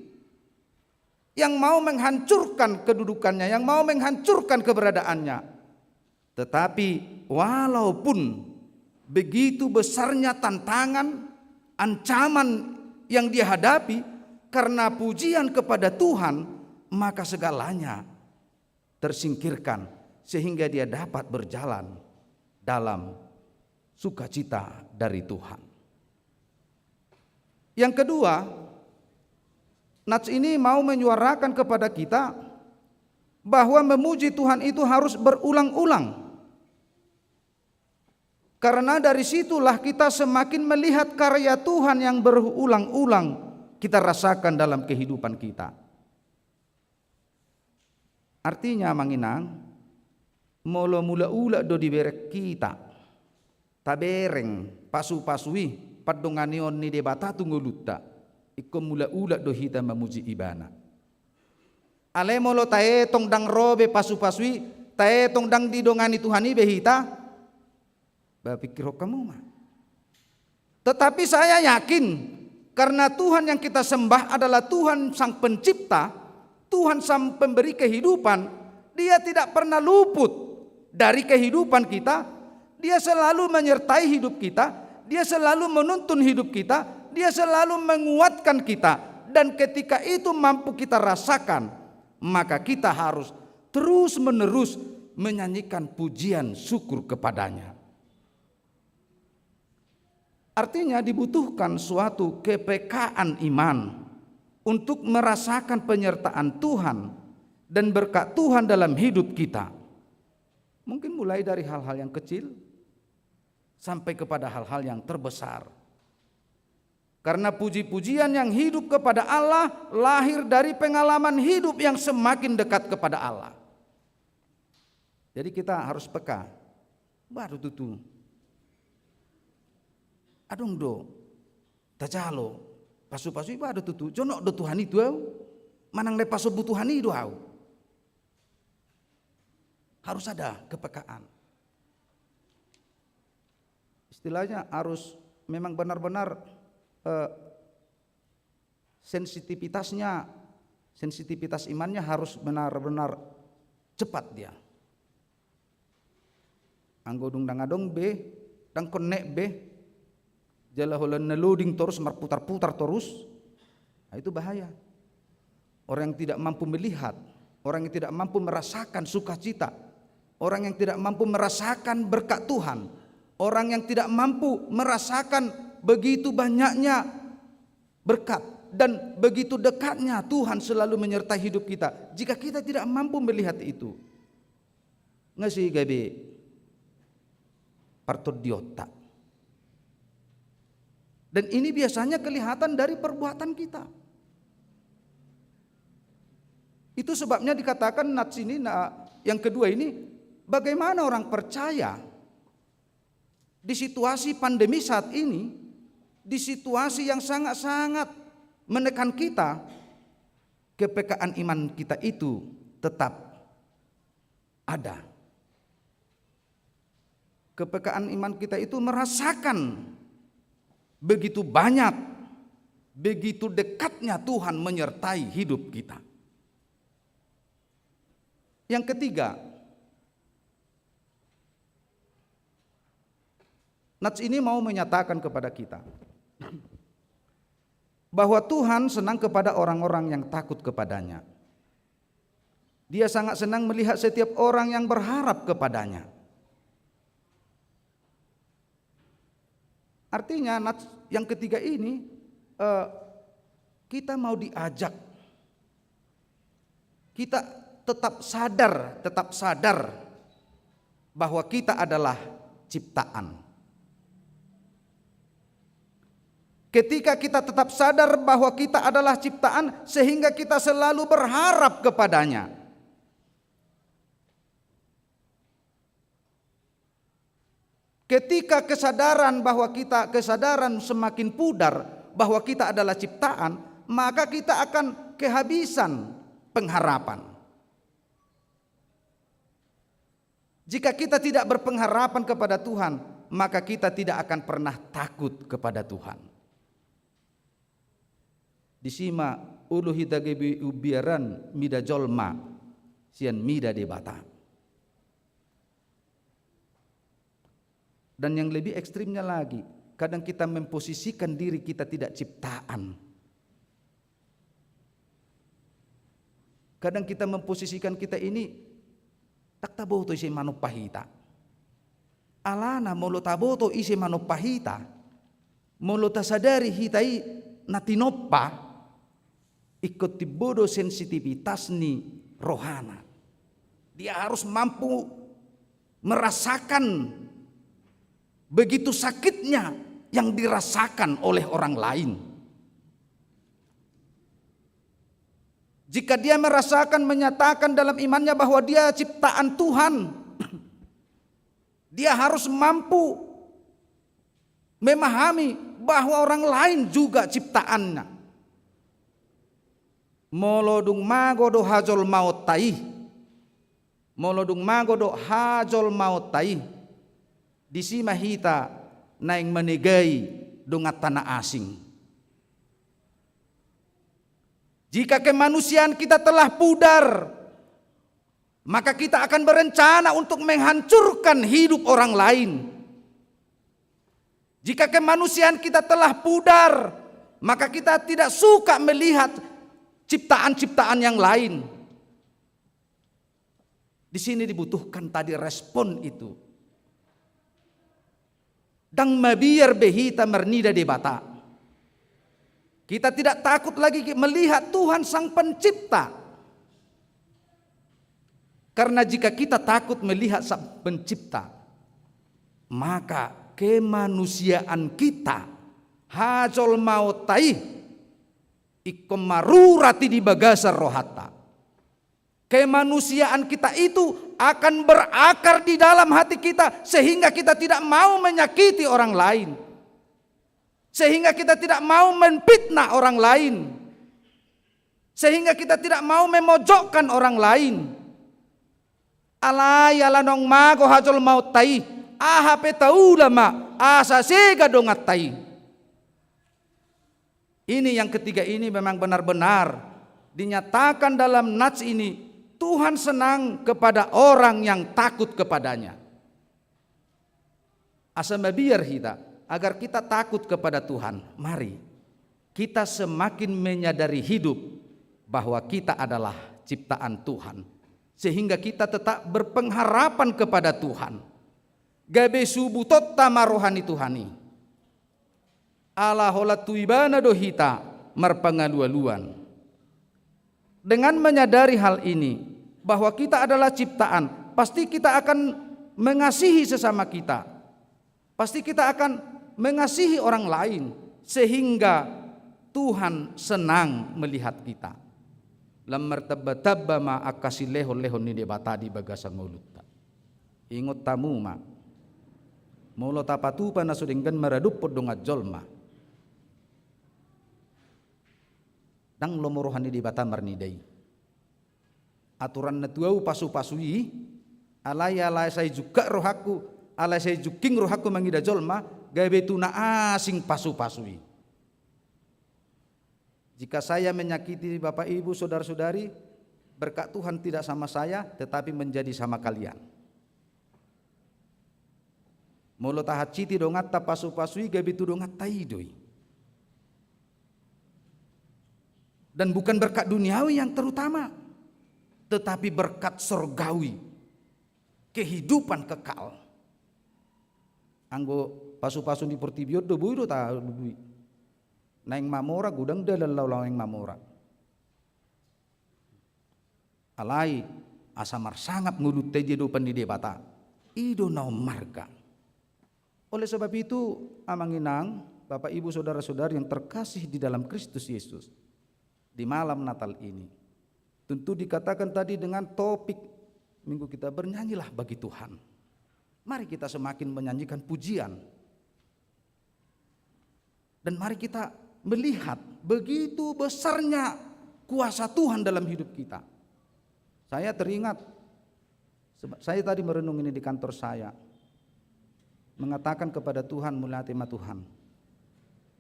yang mau menghancurkan kedudukannya, yang mau menghancurkan keberadaannya. Tetapi walaupun begitu besarnya tantangan, ancaman yang dia hadapi, karena pujian kepada Tuhan, maka segalanya tersingkirkan, sehingga dia dapat berjalan dalam sukacita dari Tuhan. Yang kedua, nats ini mau menyuarakan kepada kita bahwa memuji Tuhan itu harus berulang-ulang. Karena dari situlah kita semakin melihat karya Tuhan yang berulang-ulang kita rasakan dalam kehidupan kita. Artinya, Amang Inang, molo mulak-ulak do dibereng hita, tabereng pasu-pasu i, pandonganion ni Debata tu ngolunta, ingkon mulak-ulak do hita mamuji Ibana. Alai molo taetong ndang ro be pasu-pasu i, taetong ndang didongani Tuhan i be hita, ba, pikirhon hamu ma. Tetapi saya yakin, karena Tuhan yang kita sembah adalah Tuhan Sang Pencipta, Tuhan sang pemberi kehidupan, Dia tidak pernah luput dari kehidupan kita. Dia selalu menyertai hidup kita, Dia selalu menuntun hidup kita, Dia selalu menguatkan kita. Dan ketika itu mampu kita rasakan, maka kita harus terus-menerus menyanyikan pujian syukur kepada-Nya. Artinya, dibutuhkan suatu kepekaan iman untuk merasakan penyertaan Tuhan dan berkat Tuhan dalam hidup kita. Mungkin mulai dari hal-hal yang kecil sampai kepada hal-hal yang terbesar. Karena puji-pujian yang hidup kepada Allah lahir dari pengalaman hidup yang semakin dekat kepada Allah. Jadi, kita harus peka. Ba do tutu. Adong do tajalo pasu-pasu i, ba do tutu jonok do Tuhan i tu ahu, manang naeng pasombu Tuhan i do ahu. Harus ada kepekaan. Istilahnya harus memang benar-benar, eh, sensitivitasnya, sensitivitas imannya harus benar-benar cepat dia. Anggo dung ndang adong be, ndang connect be, jala holan na loading torus, marputar-putar torus, nah, itu bahaya. Orang yang tidak mampu melihat, orang yang tidak mampu merasakan sukacita, orang yang tidak mampu merasakan berkat Tuhan, orang yang tidak mampu merasakan begitu banyaknya berkat dan begitu dekatnya Tuhan selalu menyertai hidup kita, jika kita tidak mampu melihat itu, nga sai gabe partondionta. Dan ini biasanya kelihatan dari perbuatan kita. Itu sebabnya dikatakan nats ini, nah, yang kedua ini, bagaimana orang percaya di situasi pandemi saat ini, di situasi yang sangat-sangat menekan kita, kepekaan iman kita itu tetap ada. Kepekaan iman kita itu merasakan begitu banyak, begitu dekatnya Tuhan menyertai hidup kita. Yang ketiga, nats ini mau menyatakan kepada kita bahwa Tuhan senang kepada orang-orang yang takut kepada-Nya. Dia sangat senang melihat setiap orang yang berharap kepada-Nya. Artinya, nats yang ketiga ini, eh, kita mau diajak, kita tetap sadar, tetap sadar bahwa kita adalah ciptaan. Ketika kita tetap sadar bahwa kita adalah ciptaan, sehingga kita selalu berharap kepada-Nya. Ketika kesadaran bahwa kita, kesadaran semakin pudar bahwa kita adalah ciptaan, maka kita akan kehabisan pengharapan. Jika kita tidak berpengharapan kepada Tuhan, maka kita tidak akan pernah takut kepada Tuhan. Disi ma olo hita gabe umbiaran mida jolma sian mida Debata. Dan yang lebih ekstrimnya lagi, kadang kita memposisikan diri kita tidak ciptaan. Kadang kita memposisikan kita ini, ndang taboto ise manompa hita. Alana molo taboto ise manompa hita, molo tasadari hita i na tinompa, ingkon timbo do sensitivitas ni rohana. Dia harus mampu merasakan begitu sakitnya yang dirasakan oleh orang lain. Jika dia merasakan, menyatakan dalam imannya bahwa dia ciptaan Tuhan, dia harus mampu memahami bahwa orang lain juga ciptaannya. Molo dung mago do hajolmaonta i, molo dung mago do hajolmaonta i, disi ma hita naeng manegai donganta na asing. Jika kemanusiaan kita telah pudar, maka kita akan berencana untuk menghancurkan hidup orang lain. Jika kemanusiaan kita telah pudar, maka kita tidak suka melihat ciptaan-ciptaan yang lain. Di sini dibutuhkan tadi respon itu. Ndang mabiar be hita marnida Debata. Kita tidak takut lagi melihat Tuhan Sang Pencipta. Karena jika kita takut melihat Sang Pencipta, maka kemanusiaan kita, hajolmaonta i, ingkon marurat i di bagasan rohanta. Kemanusiaan kita itu akan berakar di dalam hati kita, sehingga kita tidak mau menyakiti orang lain, sehingga kita tidak mau memfitnah orang lain, sehingga kita tidak mau memojokkan orang lain. Alai ala naung mago hajolmaonta i, aha pe taula ma, asa sega donganta i. Ini yang ketiga ini memang benar-benar dinyatakan dalam nats ini, Tuhan senang kepada orang yang takut kepada-Nya. Asa mabiar hita, agar kita takut kepada Tuhan. Mari, kita semakin menyadari hidup bahwa kita adalah ciptaan Tuhan. Sehingga kita tetap berpengharapan kepada Tuhan. Gabe subutonta ma roha ni Tuhan i. Ala holan tu Ibana do hita marpangalualuan. Dengan menyadari hal ini, bahwa kita adalah ciptaan, pasti kita akan mengasihi sesama kita. Pasti kita akan mengasihi orang lain, sehingga Tuhan senang melihat kita. Lam martambatamba ma angka silehonlehon ni Debata di bagasan ngolunta. Ingot hamu ma, molo tapatupa na so denggan maradophon dongan jolma, ndang lomo roha ni Debata marnida i. Aturan na tu ahu pasupasu i, alai, alai sai jungkat rohangku, alai sai jungking rohangku mangida jolma, gabe tu na asing pasupasu i. Jika saya menyakiti Bapak Ibu, saudara-saudari, berkat Tuhan tidak sama saya, tetapi menjadi sama kalian. Molo tahansit i donganta pasupasu i, gabe tu donganta i do i. Dan bukan berkat duniawi yang terutama, tetapi berkat sorgawi, kehidupan kekal. Anggo pasupasu ni portibi on do boi do tadudu i. Naeng mamora godang dalan laho naeng mamora. Alai asa marsangap ngolunta i di adopan ni Debata, i do na ummarga. Oleh sebab itu, Amang Inang, Bapak Ibu, saudara-saudari yang terkasih di dalam Kristus Yesus, di malam Natal ini, tentu dikatakan tadi dengan topik minggu kita, bernyanyilah bagi Tuhan. Mari kita semakin menyanyikan pujian. Dan mari kita melihat begitu besarnya kuasa Tuhan dalam hidup kita. Saya teringat, seba-, saya tadi merenung ini di kantor saya, mengatakan kepada Tuhan, mauliate ma Tuhan,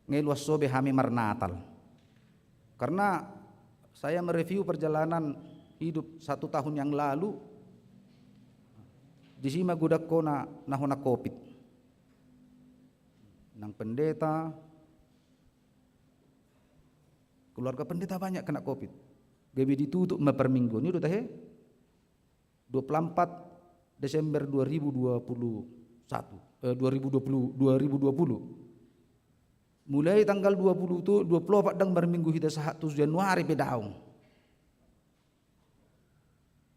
nga i luas so be hami marnatal. Karena saya mereview perjalanan hidup satu tahun yang lalu, disi ma godang hona na hona covid. Nang pendeta, keluarga pendeta banyak kena covid. Gabe ditutup ma parmingguan i do tahe. Dua puluh empat Desember dua ribu dua puluh satu, eh, dua ribu dua puluh, dua ribu dua puluh. Mulai tanggal dua puluh tu, dua puluh opat ndang marminggu hita sahat tu Januari pe daong.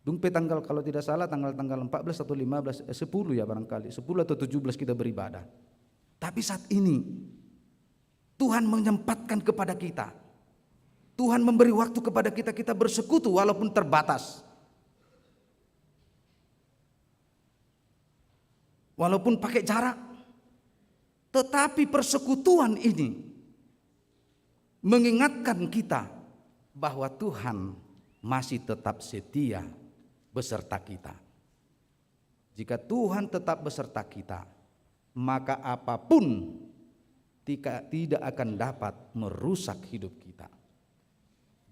Dung pe tanggal, kalau tidak salah, tanggal, tanggal empat belas atau lima belas, eh, sepuluh ya barangkali, sepuluh atau tujuh belas kita beribadah. Tapi saat ini, Tuhan menyempatkan kepada kita. Tuhan memberi waktu kepada kita, kita bersekutu walaupun terbatas. Walaupun pakai jarak. Tetapi persekutuan ini mengingatkan kita bahwa Tuhan masih tetap setia beserta kita. Jika Tuhan tetap beserta kita, maka apapun tika-, tidak akan dapat merusak hidup kita.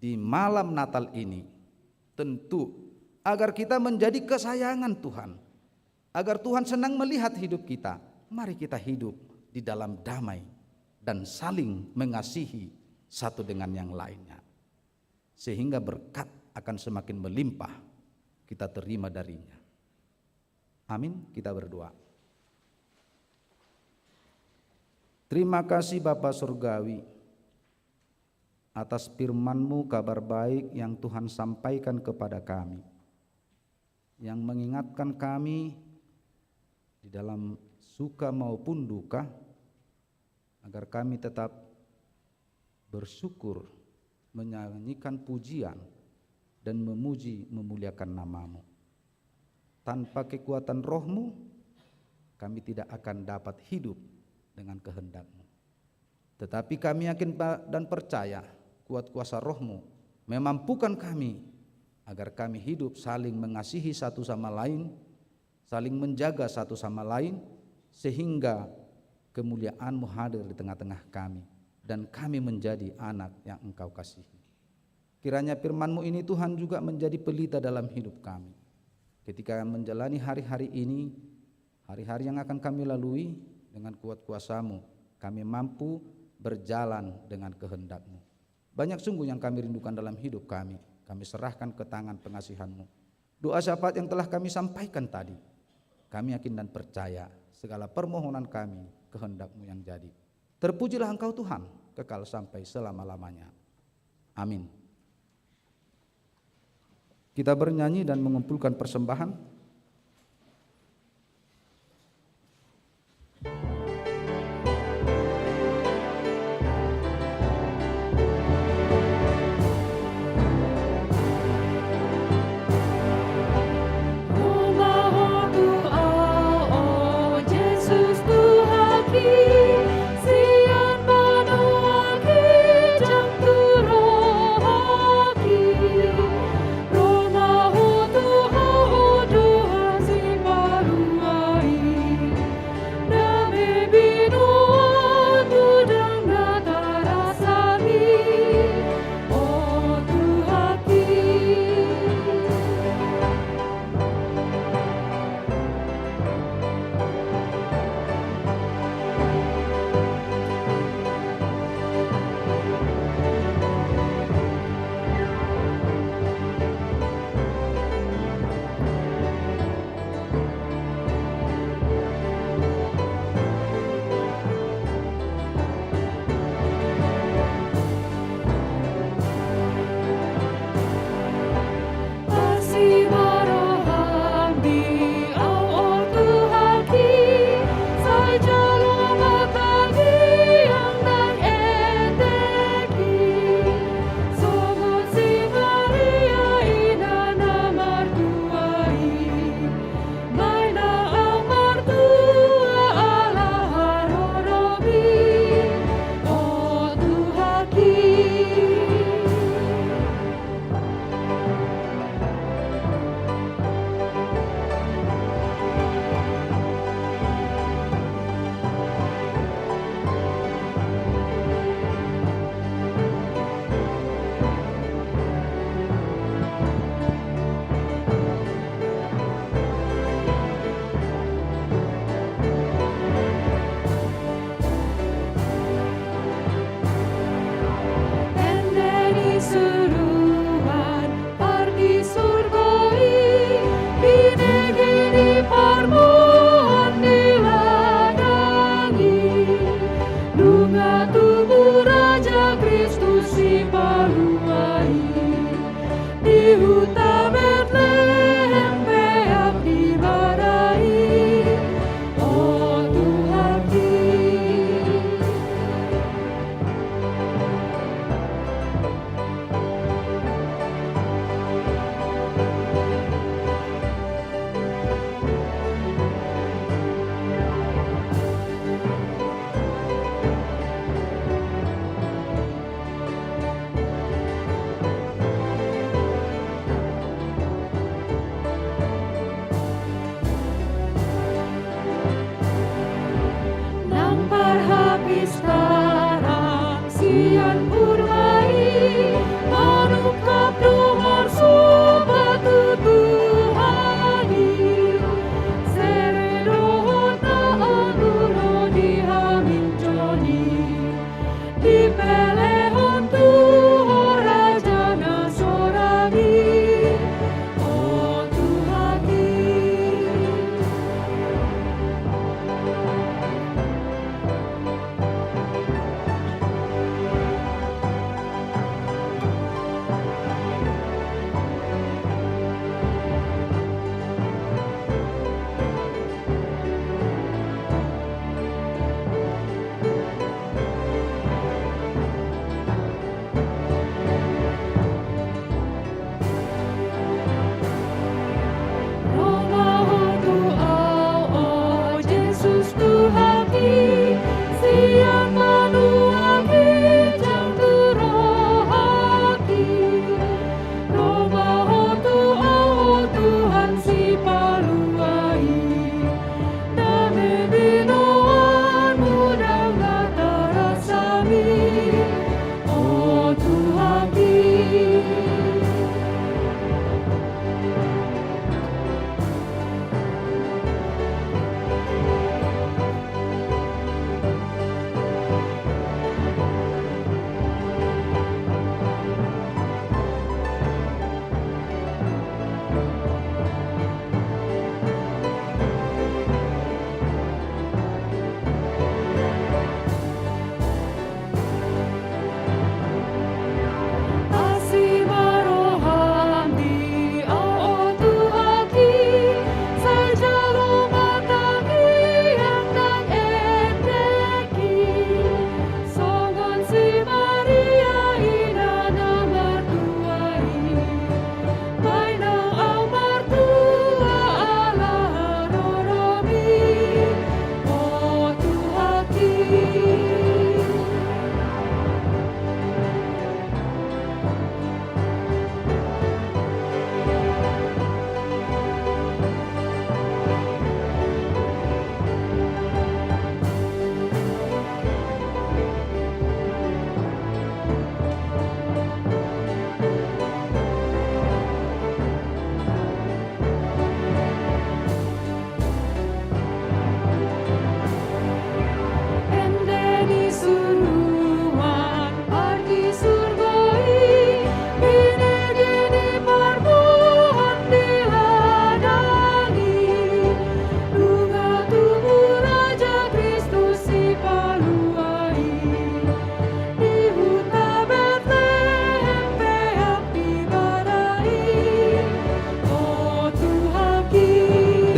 di malam Natal ini, tentu agar kita menjadi kesayangan Tuhan, agar Tuhan senang melihat hidup kita, mari kita hidup di dalam damai dan saling mengasihi satu dengan yang lainnya. Sehingga berkat akan semakin melimpah kita terima darinya. Amin. Kita berdoa. Terima kasih Bapa Surgawi atas firman-Mu, kabar baik yang Tuhan sampaikan kepada kami, yang mengingatkan kami di dalam suka maupun duka, agar kami tetap bersyukur, menyanyikan pujian, dan memuji, memuliakan nama-Mu. Tanpa kekuatan Roh-Mu, kami tidak akan dapat hidup dengan kehendak-Mu. Tetapi kami yakin pa-, dan percaya, kuat kuasa Roh-Mu memampukan kami agar kami hidup saling mengasihi satu sama lain, saling menjaga satu sama lain, sehingga kemuliaan-Mu hadir di tengah-tengah kami, dan kami menjadi anak yang Engkau kasihi. Kiranya firman-Mu ini, Tuhan, juga menjadi pelita dalam hidup kami. Ketika menjalani hari-hari ini, hari-hari yang akan kami lalui, dengan kuat kuasa-Mu, kami mampu berjalan dengan kehendak-Mu. Banyak sungguh yang kami rindukan dalam hidup kami, kami serahkan ke tangan pengasihan-Mu. Doa syafaat yang telah kami sampaikan tadi, kami yakin dan percaya segala permohonan kami, kehendak-Mu yang jadi. Terpujilah Engkau Tuhan, kekal sampai selama-lamanya. Amin. Kita bernyanyi dan mengumpulkan persembahan.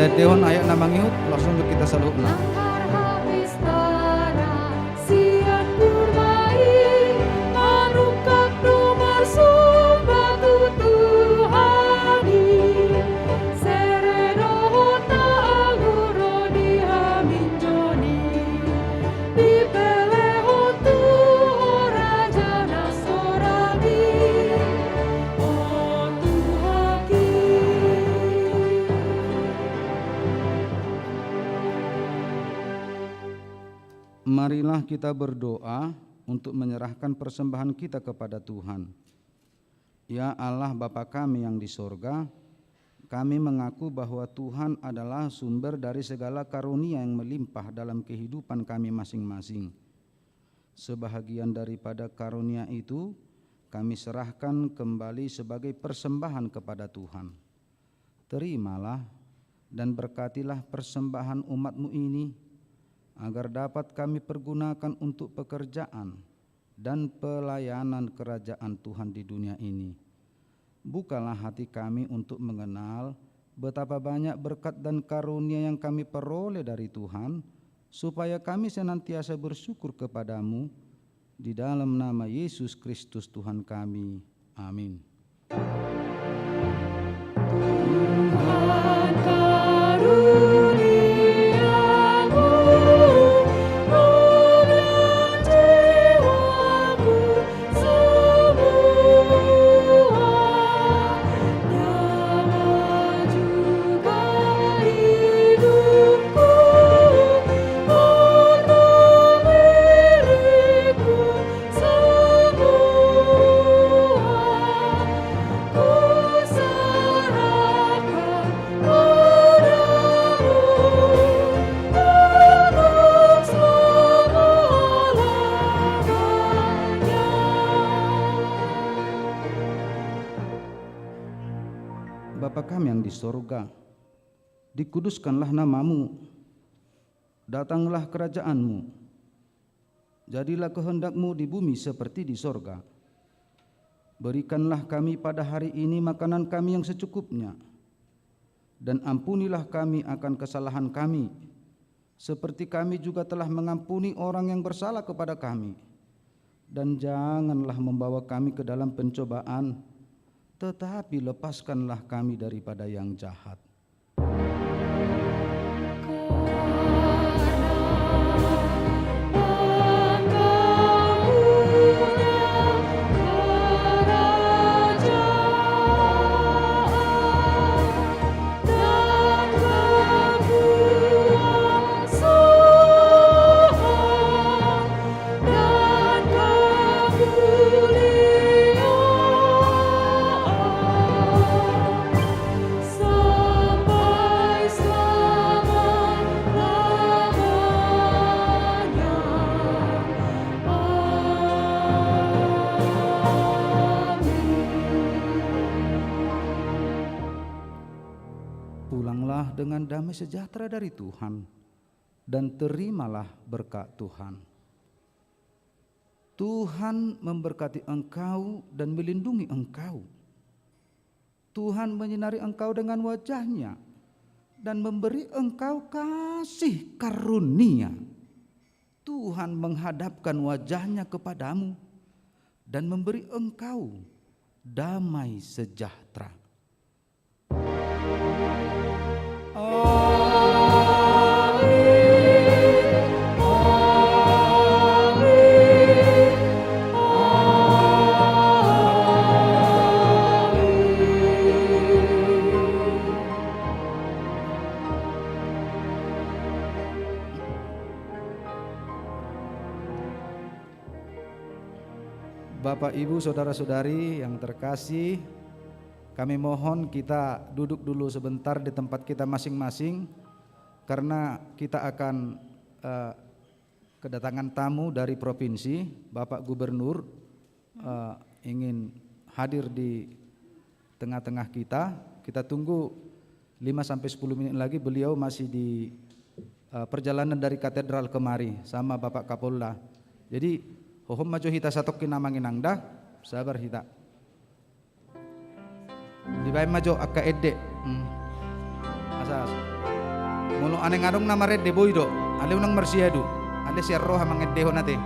Denggan ayat na mangihut, langsung tu hita saluhutna. Angka hapistana sian kurma i, manungkap do marsomba tu Tuhan i, sere dohot na anggur di haminjon i, dipelehon tu Ho Raja na soragi, o Tuhanki. Marilah kita berdoa untuk menyerahkan persembahan kita kepada Tuhan. Ya Allah, Bapa kami yang di sorga, kami mengaku bahwa Tuhan adalah sumber dari segala karunia yang melimpah dalam kehidupan kami masing-masing. Sebahagian daripada karunia itu kami serahkan kembali sebagai persembahan kepada Tuhan. Terimalah dan berkatilah persembahan umat-Mu ini, agar dapat kami pergunakan untuk pekerjaan dan pelayanan kerajaan Tuhan di dunia ini. Bukalah hati kami untuk mengenal betapa banyak berkat dan karunia yang kami peroleh dari Tuhan, supaya kami senantiasa bersyukur kepada-Mu, di dalam nama Yesus Kristus Tuhan kami. Amin. Tuhan karuniamu, roda jiwaku semua, nyawa juga hidupku, harta milikku semua, ku serahkan padamu untuk selama-lamanya. Bapa kami yang di sorga, dikuduskanlah nama-Mu, datanglah kerajaan-Mu, jadilah kehendak-Mu di bumi seperti di sorga. Berikanlah kami pada hari ini makanan kami yang secukupnya, dan ampunilah kami akan kesalahan kami, seperti kami juga telah mengampuni orang yang bersalah kepada kami. Dan janganlah membawa kami ke dalam pencobaan, tetapi lepaskanlah kami daripada yang jahat. Sampai selama-lamanya. Amin. Pulanglah dengan damai sejahtera dari Tuhan, dan terimalah berkat Tuhan. Tuhan memberkati engkau dan melindungi engkau. Tuhan menyinari engkau dengan wajah-Nya dan memberi engkau kasih karunia. Tuhan menghadapkan wajah-Nya kepadamu dan memberi engkau damai sejahtera. Bapak, Ibu, saudara-saudari yang terkasih, kami mohon kita duduk dulu sebentar di tempat kita masing-masing, karena kita akan, eh, kedatangan tamu dari provinsi, Bapak Gubernur, eh, ingin hadir di tengah-tengah kita. Kita tunggu lima sampai sepuluh menit lagi, beliau masih di, eh, perjalanan dari katedral kemari sama Bapak Kapolda. Jadi, hohom ma jo hita satongkin, Amang Inang da, sabar hita. Dibaen ma jo angka ende. Hmm. Asa, asa. Molo naeng adong na marende, boi do. Alai unang marsiadu. Alai sian roha mangendehon ate.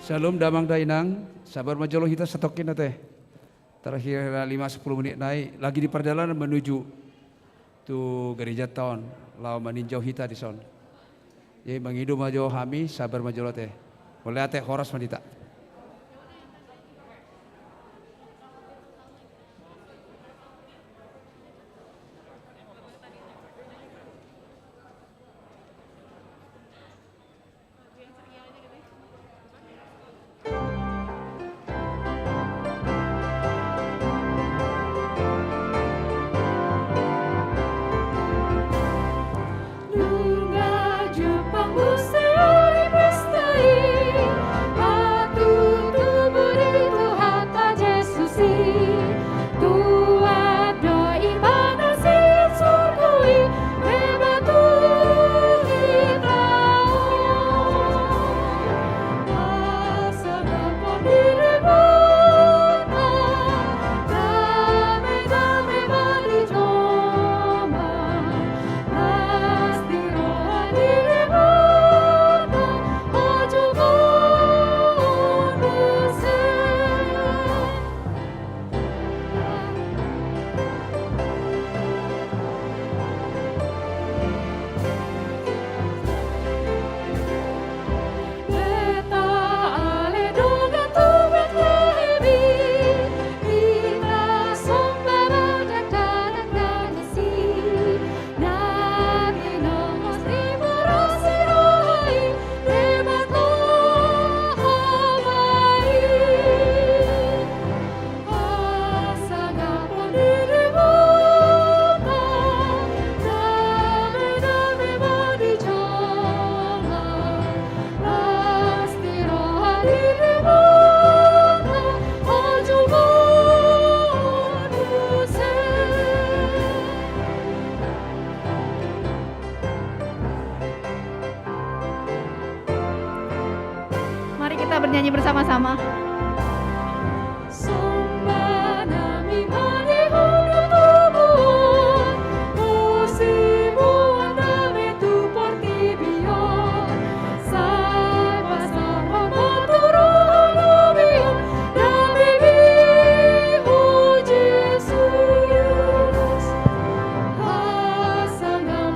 Syalom damang dainang, sabar ma jolo hita satongkin ate. Tarkira lima sepuluh menit nai, lagi di pardalanan menuju tu garejanta on, laho maninjau hita dison. Jadi mangido ma jo hami, sabar ma jolo ate. Mauliate, horas ma di hita. Nunga jumpang muse ari pesta i, patutubu ni Tuhanta Jesus i. Tuat do Ibana sian surgo i, deba tu hita on. Hasangapon ni Debata, dame-dame ma di jolma. Las ni roha ni Debata, hajolmaon muse. Hita ale dongan tu Betlehem i, hita somba ma dakdanak na disi. Na tinongos ni boras ni roha i, Debata Ama i. Hasangapon ni Debata, dame-dame ma di jolma. Las ni roha ni Debata, hajolmaon muse. Mari kita bernyanyi bersama-sama. Somba nami ma di Ho na tubu on, Ho simuan dame tu portibi on. Sai pasarahon ma tu roha nami on damemi, Ho Jesus.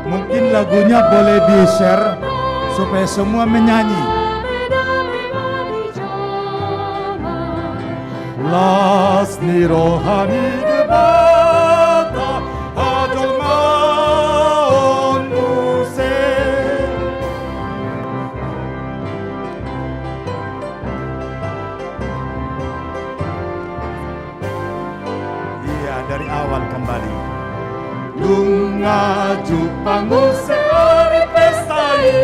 Mungkin lagunya boleh di-share supaya semua menyanyi. Las ni roha ni Debata, hajolmaon muse. Iya, dari awal kembali. Nunga jumpang muse ari pesta i,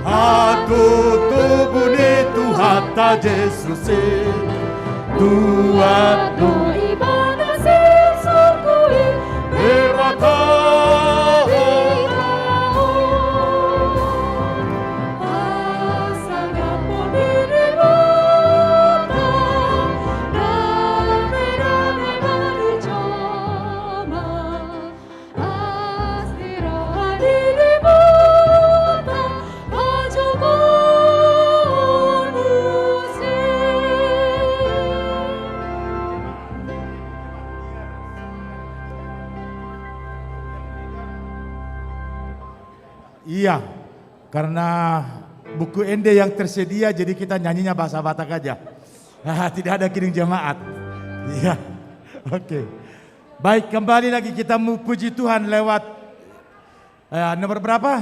hatutubu ni Tuhanta Jesus i. Tuat do Ibana sian surgo i, Debata Ama i. Hasangapon ni Debata, dame-dame ma di jolma. Las ni roha ni Debata, hajolmaon muse. Iya, karena buku ende yang tersedia, jadi kita nyanyinya bahasa Batak aja. Tidak ada kidung jemaat. Iya, oke. Baik, kembali lagi kita memuji Tuhan lewat, eh, nomor berapa?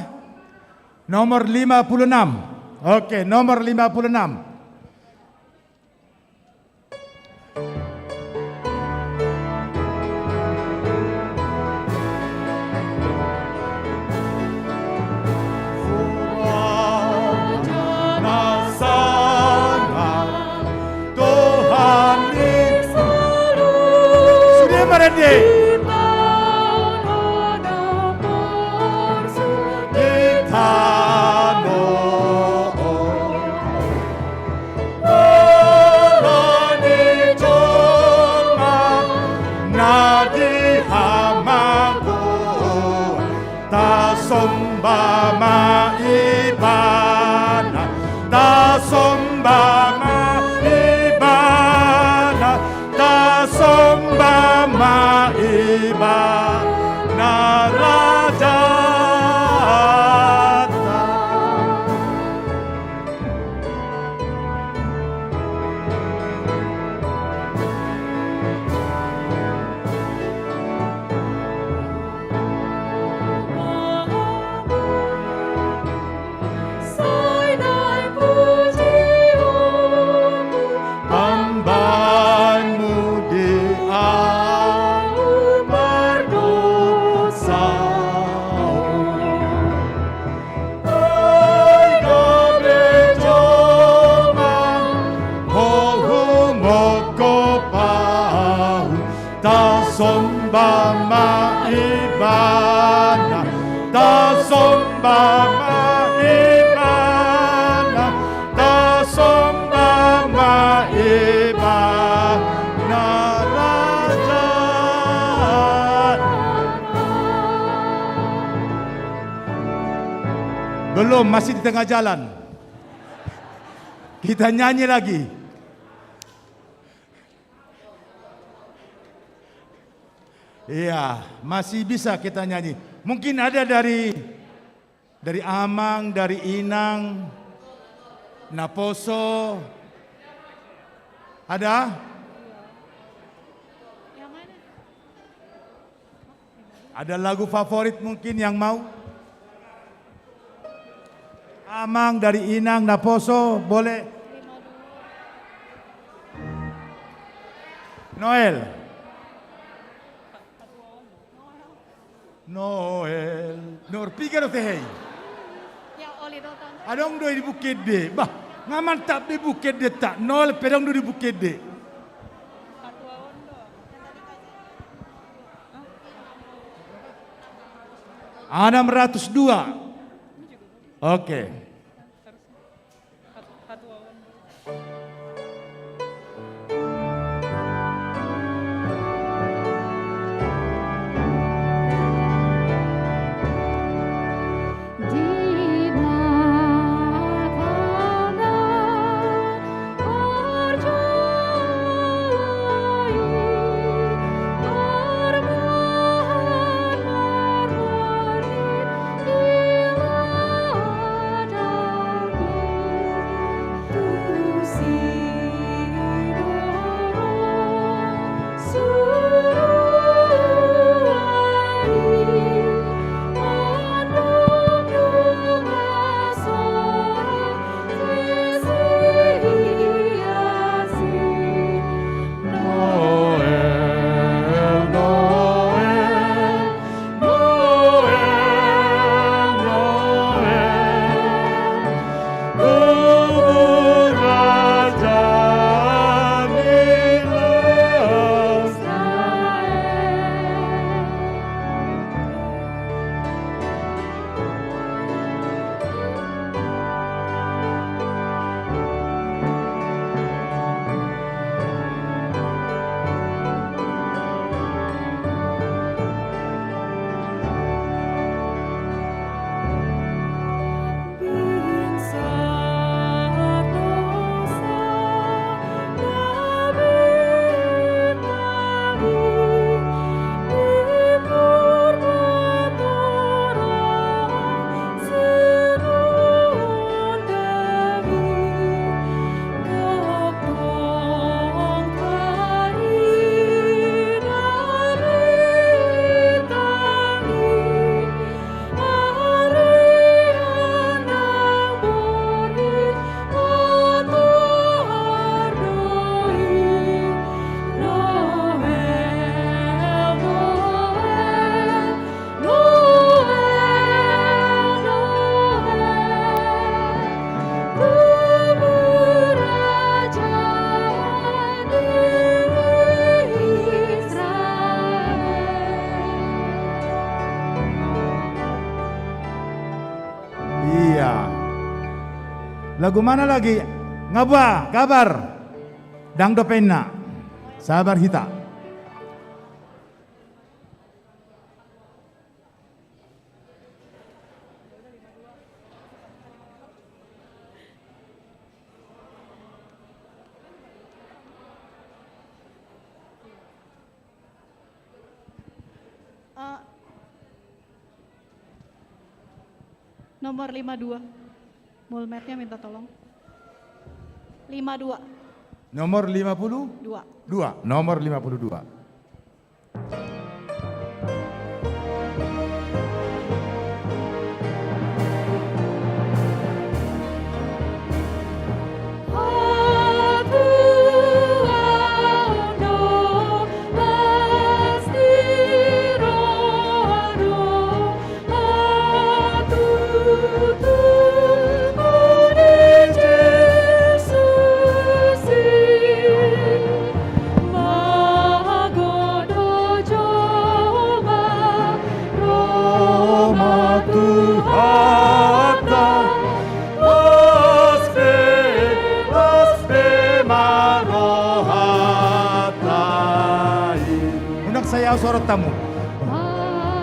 Nomor lima puluh enam. Oke, nomor lima puluh enam. Sude marende. Di tano on. Roha ni jolma na di hamagoan, tasomba ma Ibana, tasomba Somba ma Ibana, tasomba ma Ibana raja. Belum, masih di tengah jalan. Kita nyanyi lagi. Iya, masih bisa kita nyanyi. Mungkin ada dari, dari amang, dari inang, naposo. Ada? Ada lagu favorit mungkin yang mau? Amang, dari inang, naposo, boleh. Noel. Noel. Noel piga do tehe i? Adong do i di buku ende. Bah, nga mantap be buku ende ta. Noel pe adong do di buku ende. Enam ratus dua. Oke. Iya. Lagu mana lagi? Nga boha kabar? Dang dope inna. Sabar hita. Eh, nomor lima dua. Mulmetnya minta tolong. Lima dua. Nomor lima puluh? Dua. Dua. Nomor lima puluh dua.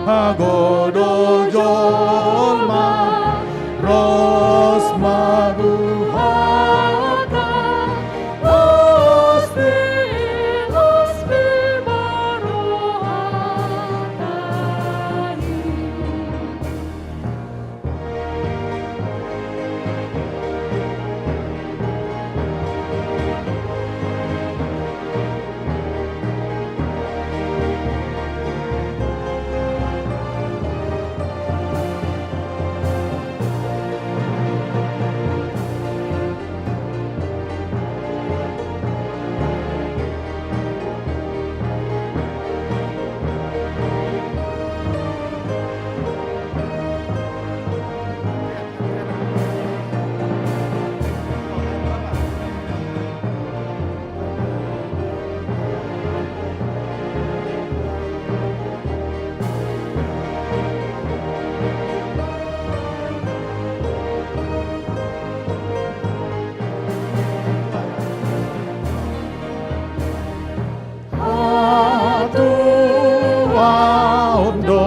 Hagodo jolma ros ma buhata, los be, los be ma rohata i. Hatuaon do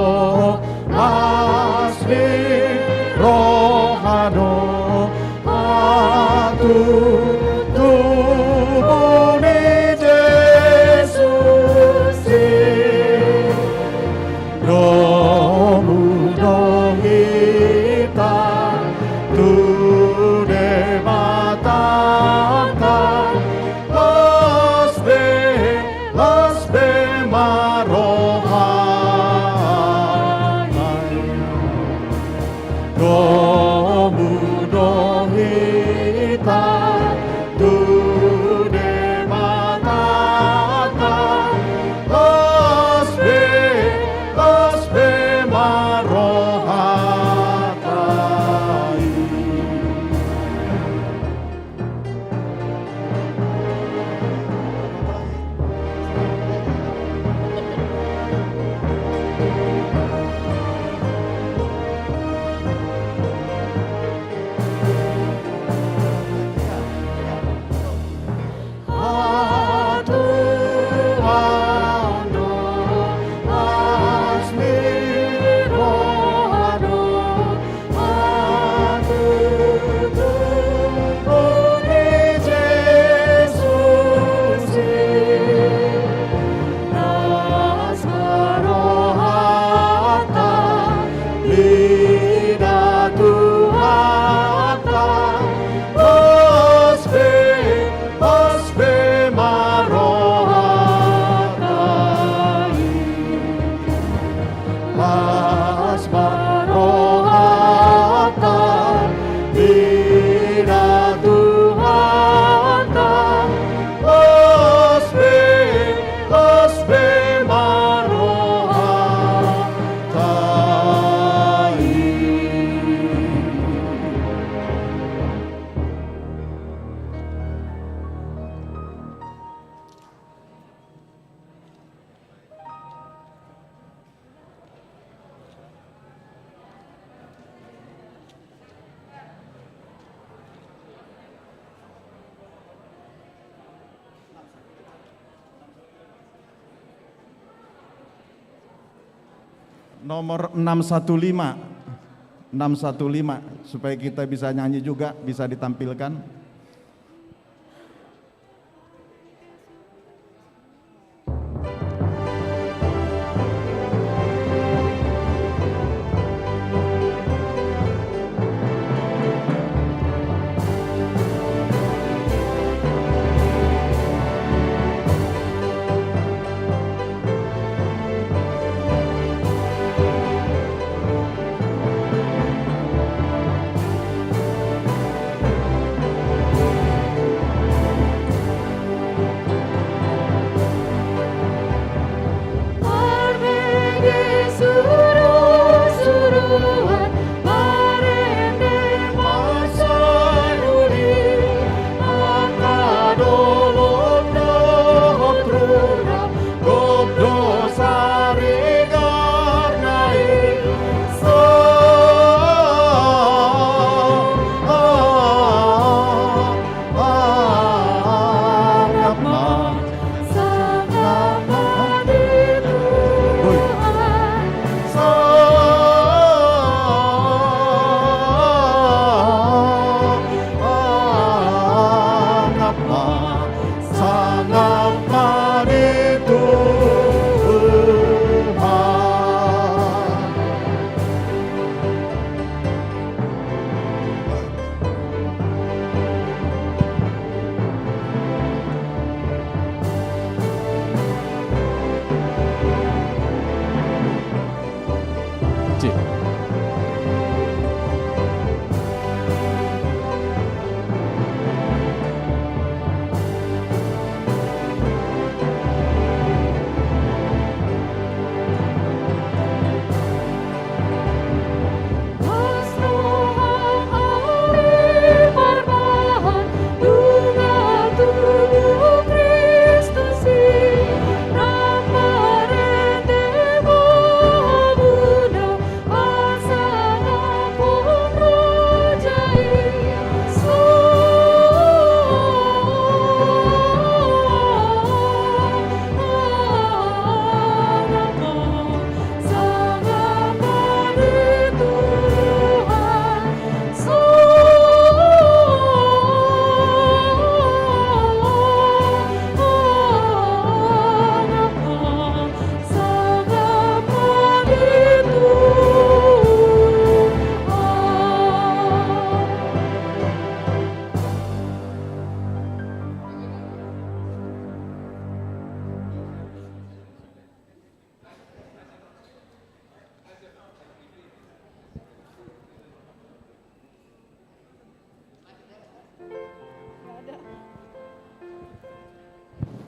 las ni roha do, hatutubu ni Jesus i. Domu do hita tu Debatanta, los be, los be ma rohata i. Domu do hita tu Debatanta, los be, los be ma rohata i. Las ma rohata, mida Tuhanta, las be, las be ma rohata i. Nomor enam satu lima. Enam satu lima, supaya kita bisa nyanyi juga, bisa ditampilkan.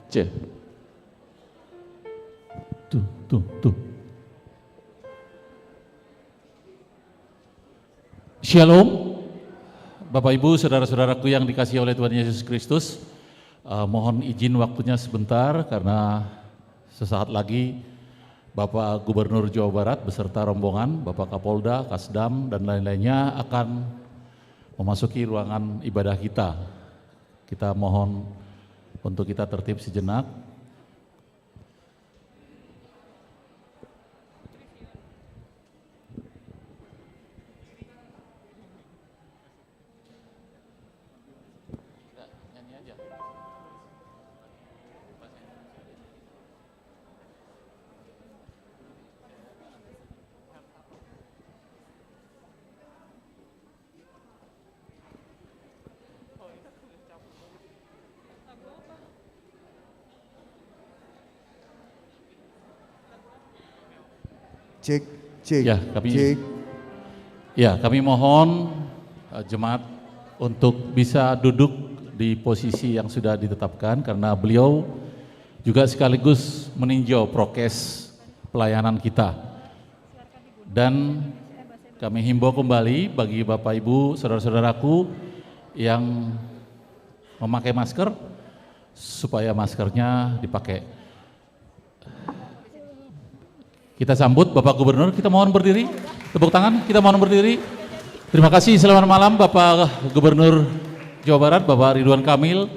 Cek. Tuh, tuh, tuh. Shalom, Bapak, Ibu, saudara-saudaraku yang dikasihi oleh Tuhan Yesus Kristus. Eh, mohon izin waktunya sebentar, karena sesaat lagi Bapak Gubernur Jawa Barat beserta rombongan, Bapak Kapolda, Kasdam, dan lain-lainnya akan memasuki ruangan ibadah kita. Kita mohon untuk kita tertib sejenak. Cek, cek, ya, kami, cek. Ya, kami mohon, eh, jemaat untuk bisa duduk di posisi yang sudah ditetapkan, karena beliau juga sekaligus meninjau prokes pelayanan kita. Dan kami himbau kembali bagi Bapak, Ibu, saudara-saudaraku yang memakai masker, supaya maskernya dipakai. Kita sambut Bapak Gubernur, kita mohon berdiri. Tepuk tangan, kita mohon berdiri. Terima kasih, selamat malam Bapak Gubernur Jawa Barat, Bapak Ridwan Kamil.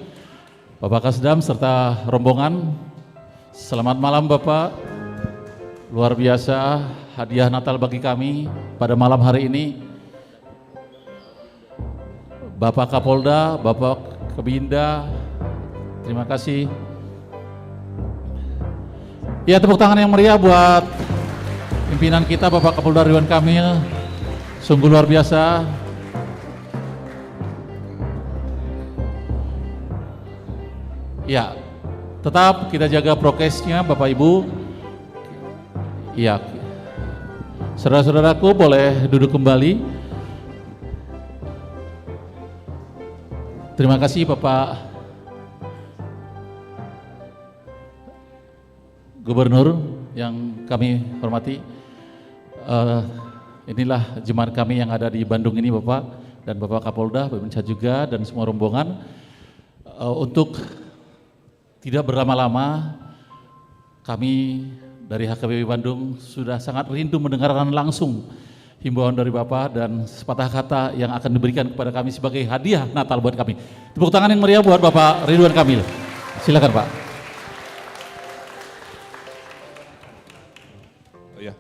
Bapak Kasdam serta rombongan. Selamat malam, Bapak. Luar biasa hadiah Natal bagi kami pada malam hari ini. Bapak Kapolda, Bapak Kabinda, terima kasih. Ya, tepuk tangan yang meriah buat pimpinan kita, Bapak Kapolda Ridwan Kamil. Sungguh luar biasa. Ya, tetap kita jaga prokesnya, Bapak Ibu. Ya, saudara-saudaraku, boleh duduk kembali. Terima kasih, Bapak Gubernur yang kami hormati. Eh, inilah jemaat kami yang ada di Bandung ini, Bapak, dan Bapak Kapolda, Babinsa juga, dan semua rombongan. Eh, untuk tidak berlama-lama, kami dari H K B P Bandung sudah sangat rindu mendengarkan langsung himbauan dari Bapak dan sepatah kata yang akan diberikan kepada kami sebagai hadiah Natal buat kami. Tepuk tangan yang meriah buat Bapak Ridwan Kamil. Silakan, Pak. Oh, ya.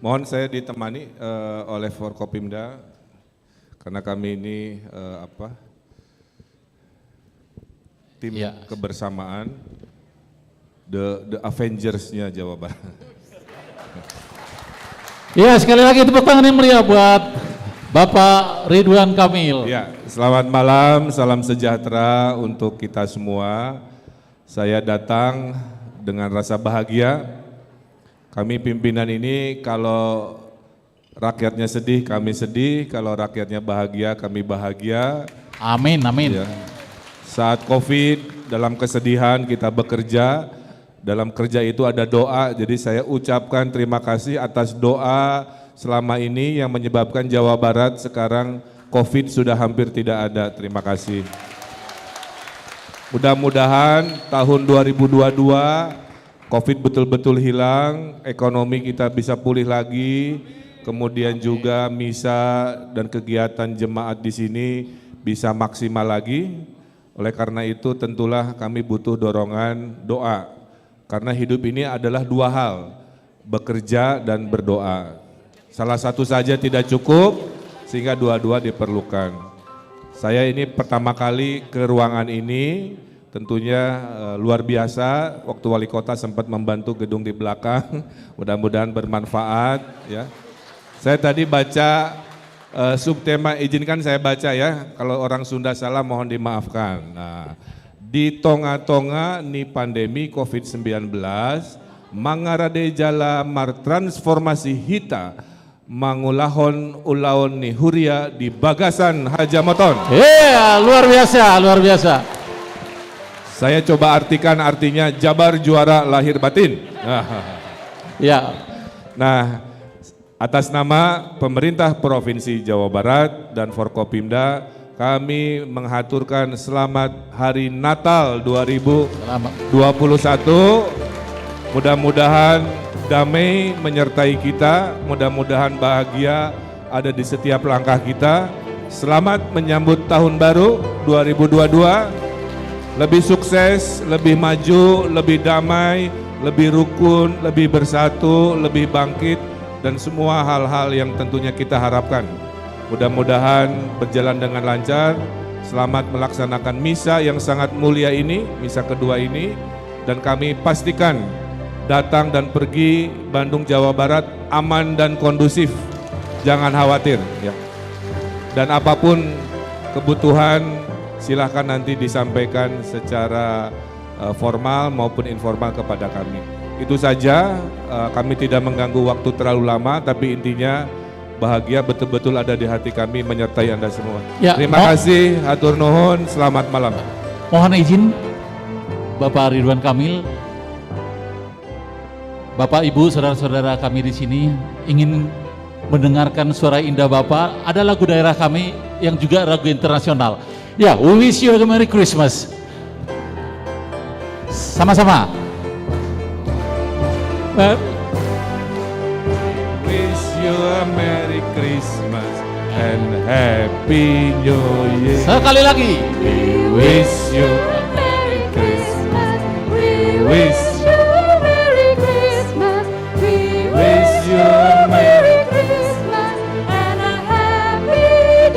Mohon saya ditemani, eh, oleh Forkopimda, karena kami ini, eh, apa, tim, ya, kebersamaan, the, the Avengers-nya Jawa Barat. Ya, sekali lagi tepuk tangan yang meriah buat Bapak Ridwan Kamil. Ya, selamat malam, salam sejahtera untuk kita semua. Saya datang dengan rasa bahagia. Kami pimpinan ini, kalau rakyatnya sedih, kami sedih. Kalau rakyatnya bahagia, kami bahagia. Amin, amin. Ya. Saat covid, dalam kesedihan kita bekerja. Dalam kerja itu ada doa. Jadi saya ucapkan terima kasih atas doa selama ini yang menyebabkan Jawa Barat sekarang covid sudah hampir tidak ada. Terima kasih. Mudah-mudahan tahun dua ribu dua dua covid betul-betul hilang, ekonomi kita bisa pulih lagi, kemudian juga misa dan kegiatan jemaat di sini bisa maksimal lagi. Oleh karena itu, tentulah kami butuh dorongan doa. Karena hidup ini adalah dua hal, bekerja dan berdoa. Salah satu saja tidak cukup, sehingga dua-dua diperlukan. Saya ini pertama kali ke ruangan ini, tentunya, eh, luar biasa. Waktu wali kota sempat membantu gedung di belakang. Mudah-mudahan bermanfaat, ya. Saya tadi baca, eh, subtema, izinkan saya baca, ya. Kalau orang Sunda salah, mohon dimaafkan. Nah, di tonga-tonga ni pandemi covid sembilan belas, mangarade jala martransformasi hita mangulahon ulaon ni huria di bagasan hajamoton. Iya, luar biasa, luar biasa. Saya coba artikan artinya Jabar juara lahir batin. Ya. Nah, atas nama pemerintah Provinsi Jawa Barat dan Forkopimda, kami menghaturkan selamat Hari Natal dua ribu dua puluh satu. Selamat. Mudah-mudahan damai menyertai kita, mudah-mudahan bahagia ada di setiap langkah kita. Selamat menyambut tahun baru dua ribu dua dua. Lebih sukses, lebih maju, lebih damai, lebih rukun, lebih bersatu, lebih bangkit, dan semua hal-hal yang tentunya kita harapkan. Mudah-mudahan berjalan dengan lancar. Selamat melaksanakan misa yang sangat mulia ini, misa kedua ini. Dan kami pastikan datang dan pergi Bandung, Jawa Barat aman dan kondusif. Jangan khawatir, ya. Dan apapun kebutuhan, silahkan nanti disampaikan secara, eh, formal maupun informal kepada kami. Itu saja, eh, kami tidak mengganggu waktu terlalu lama, tapi intinya bahagia betul-betul ada di hati kami menyertai Anda semua. Ya, terima kasih, hatur nuhun, selamat malam. Mohon izin, Bapak Ridwan Kamil, Bapak, Ibu, saudara-saudara kami di sini ingin mendengarkan suara indah Bapak. Ada lagu daerah kami yang juga lagu internasional. Ya, We Wish You a Merry Christmas. Sama-sama. Eh. Wish you a Merry Christmas and Happy New Year. Sekali lagi. We wish you a Merry Christmas. We wish you a Merry Christmas. We wish you a Merry Christmas and a Happy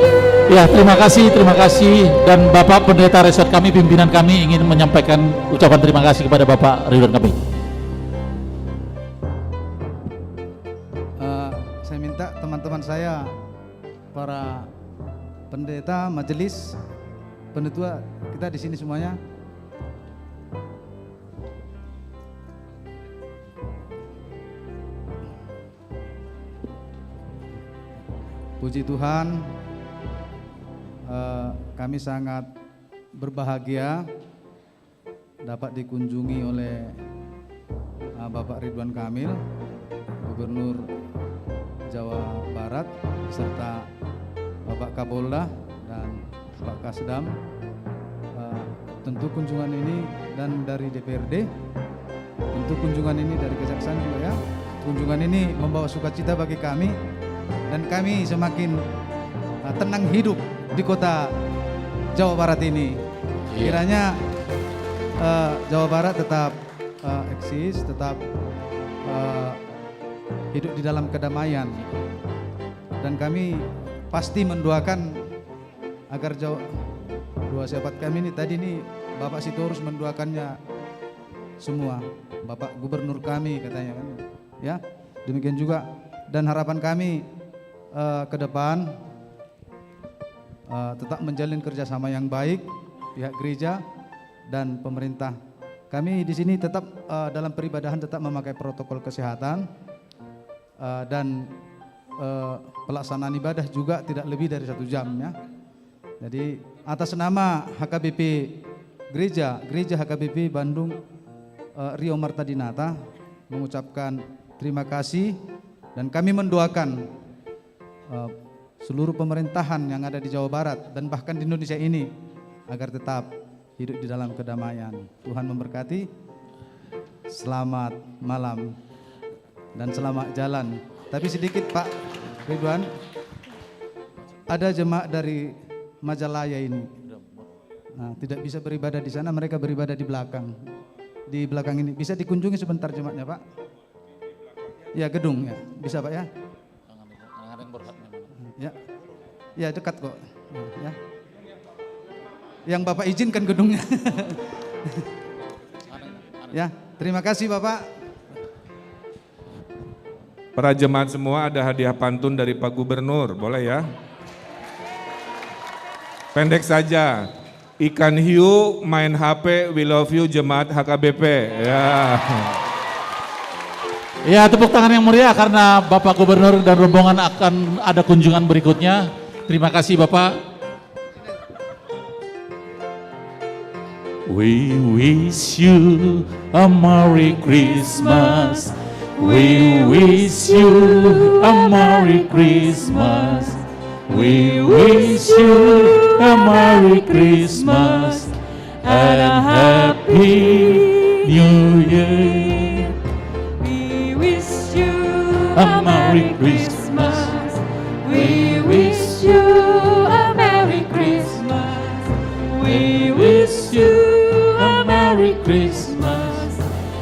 New Year. Ya, terima kasih, terima kasih. Dan Bapak Pendeta Resort kami, pimpinan kami ingin menyampaikan ucapan terima kasih kepada Bapak Ridwan Kamil. Eh, saya minta teman-teman saya, para pendeta, majelis, penatua, kita di sini semuanya. Puji Tuhan, eh, kami sangat berbahagia dapat dikunjungi oleh, eh, Bapak Ridwan Kamil, Gubernur Jawa Barat, serta Bapak Kapolda dan Pak Kasdam. Eh, tentu kunjungan ini dan dari D P R D, tentu kunjungan ini dari Kejaksaan juga, ya. Kunjungan ini membawa sukacita bagi kami dan kami semakin, eh, tenang hidup di kota Jawa Barat ini. Iya. Kiranya, eh, Jawa Barat tetap, eh, eksis, tetap, eh, hidup di dalam kedamaian. Dan kami pasti mendoakan agar jauh dua sahabat kami ini tadi ini, Bapak Sitorus mendoakannya semua, Bapak Gubernur kami katanya kan, ya. Demikian juga, dan harapan kami, eh, ke depan, eh, tetap menjalin kerjasama yang baik pihak gereja dan pemerintah. Kami di sini tetap, eh, dalam peribadahan tetap memakai protokol kesehatan, eh, dan, eh, pelaksanaan ibadah juga tidak lebih dari satu jam, ya. Jadi, atas nama H K B P Gereja, Gereja H K B P Bandung, eh, Rio Marta Dinata, mengucapkan terima kasih dan kami mendoakan, eh, seluruh pemerintahan yang ada di Jawa Barat dan bahkan di Indonesia ini agar tetap hidup di dalam kedamaian. Tuhan memberkati. Selamat malam dan selamat jalan. Tapi sedikit, Pak Ridwan, ada jemaat dari Majalaya ini. Nah, tidak bisa beribadah di sana, mereka beribadah di belakang. Di belakang ini. Bisa dikunjungi sebentar jemaatnya, Pak? Ya, gedung, ya. Bisa, Pak, ya? Ya. Ya, dekat kok. Ya. Yang Bapak izinkan gedungnya. Ya, terima kasih, Bapak. Para jemaat semua, ada hadiah pantun dari Pak Gubernur, boleh, ya? Pendek saja. Ikan hiu main H P, we love you, jemaat H K B P. Ya. Ya, tepuk tangan yang meriah karena Bapak Gubernur dan rombongan akan ada kunjungan berikutnya. Terima kasih, Bapak. We wish you a Merry Christmas. We wish you a Merry Christmas. We wish you a Merry Christmas and a Happy New Year. We wish you a Merry Christmas. We wish you a Merry Christmas. We wish you a Merry Christmas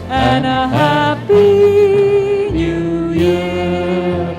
and a Happy New Year.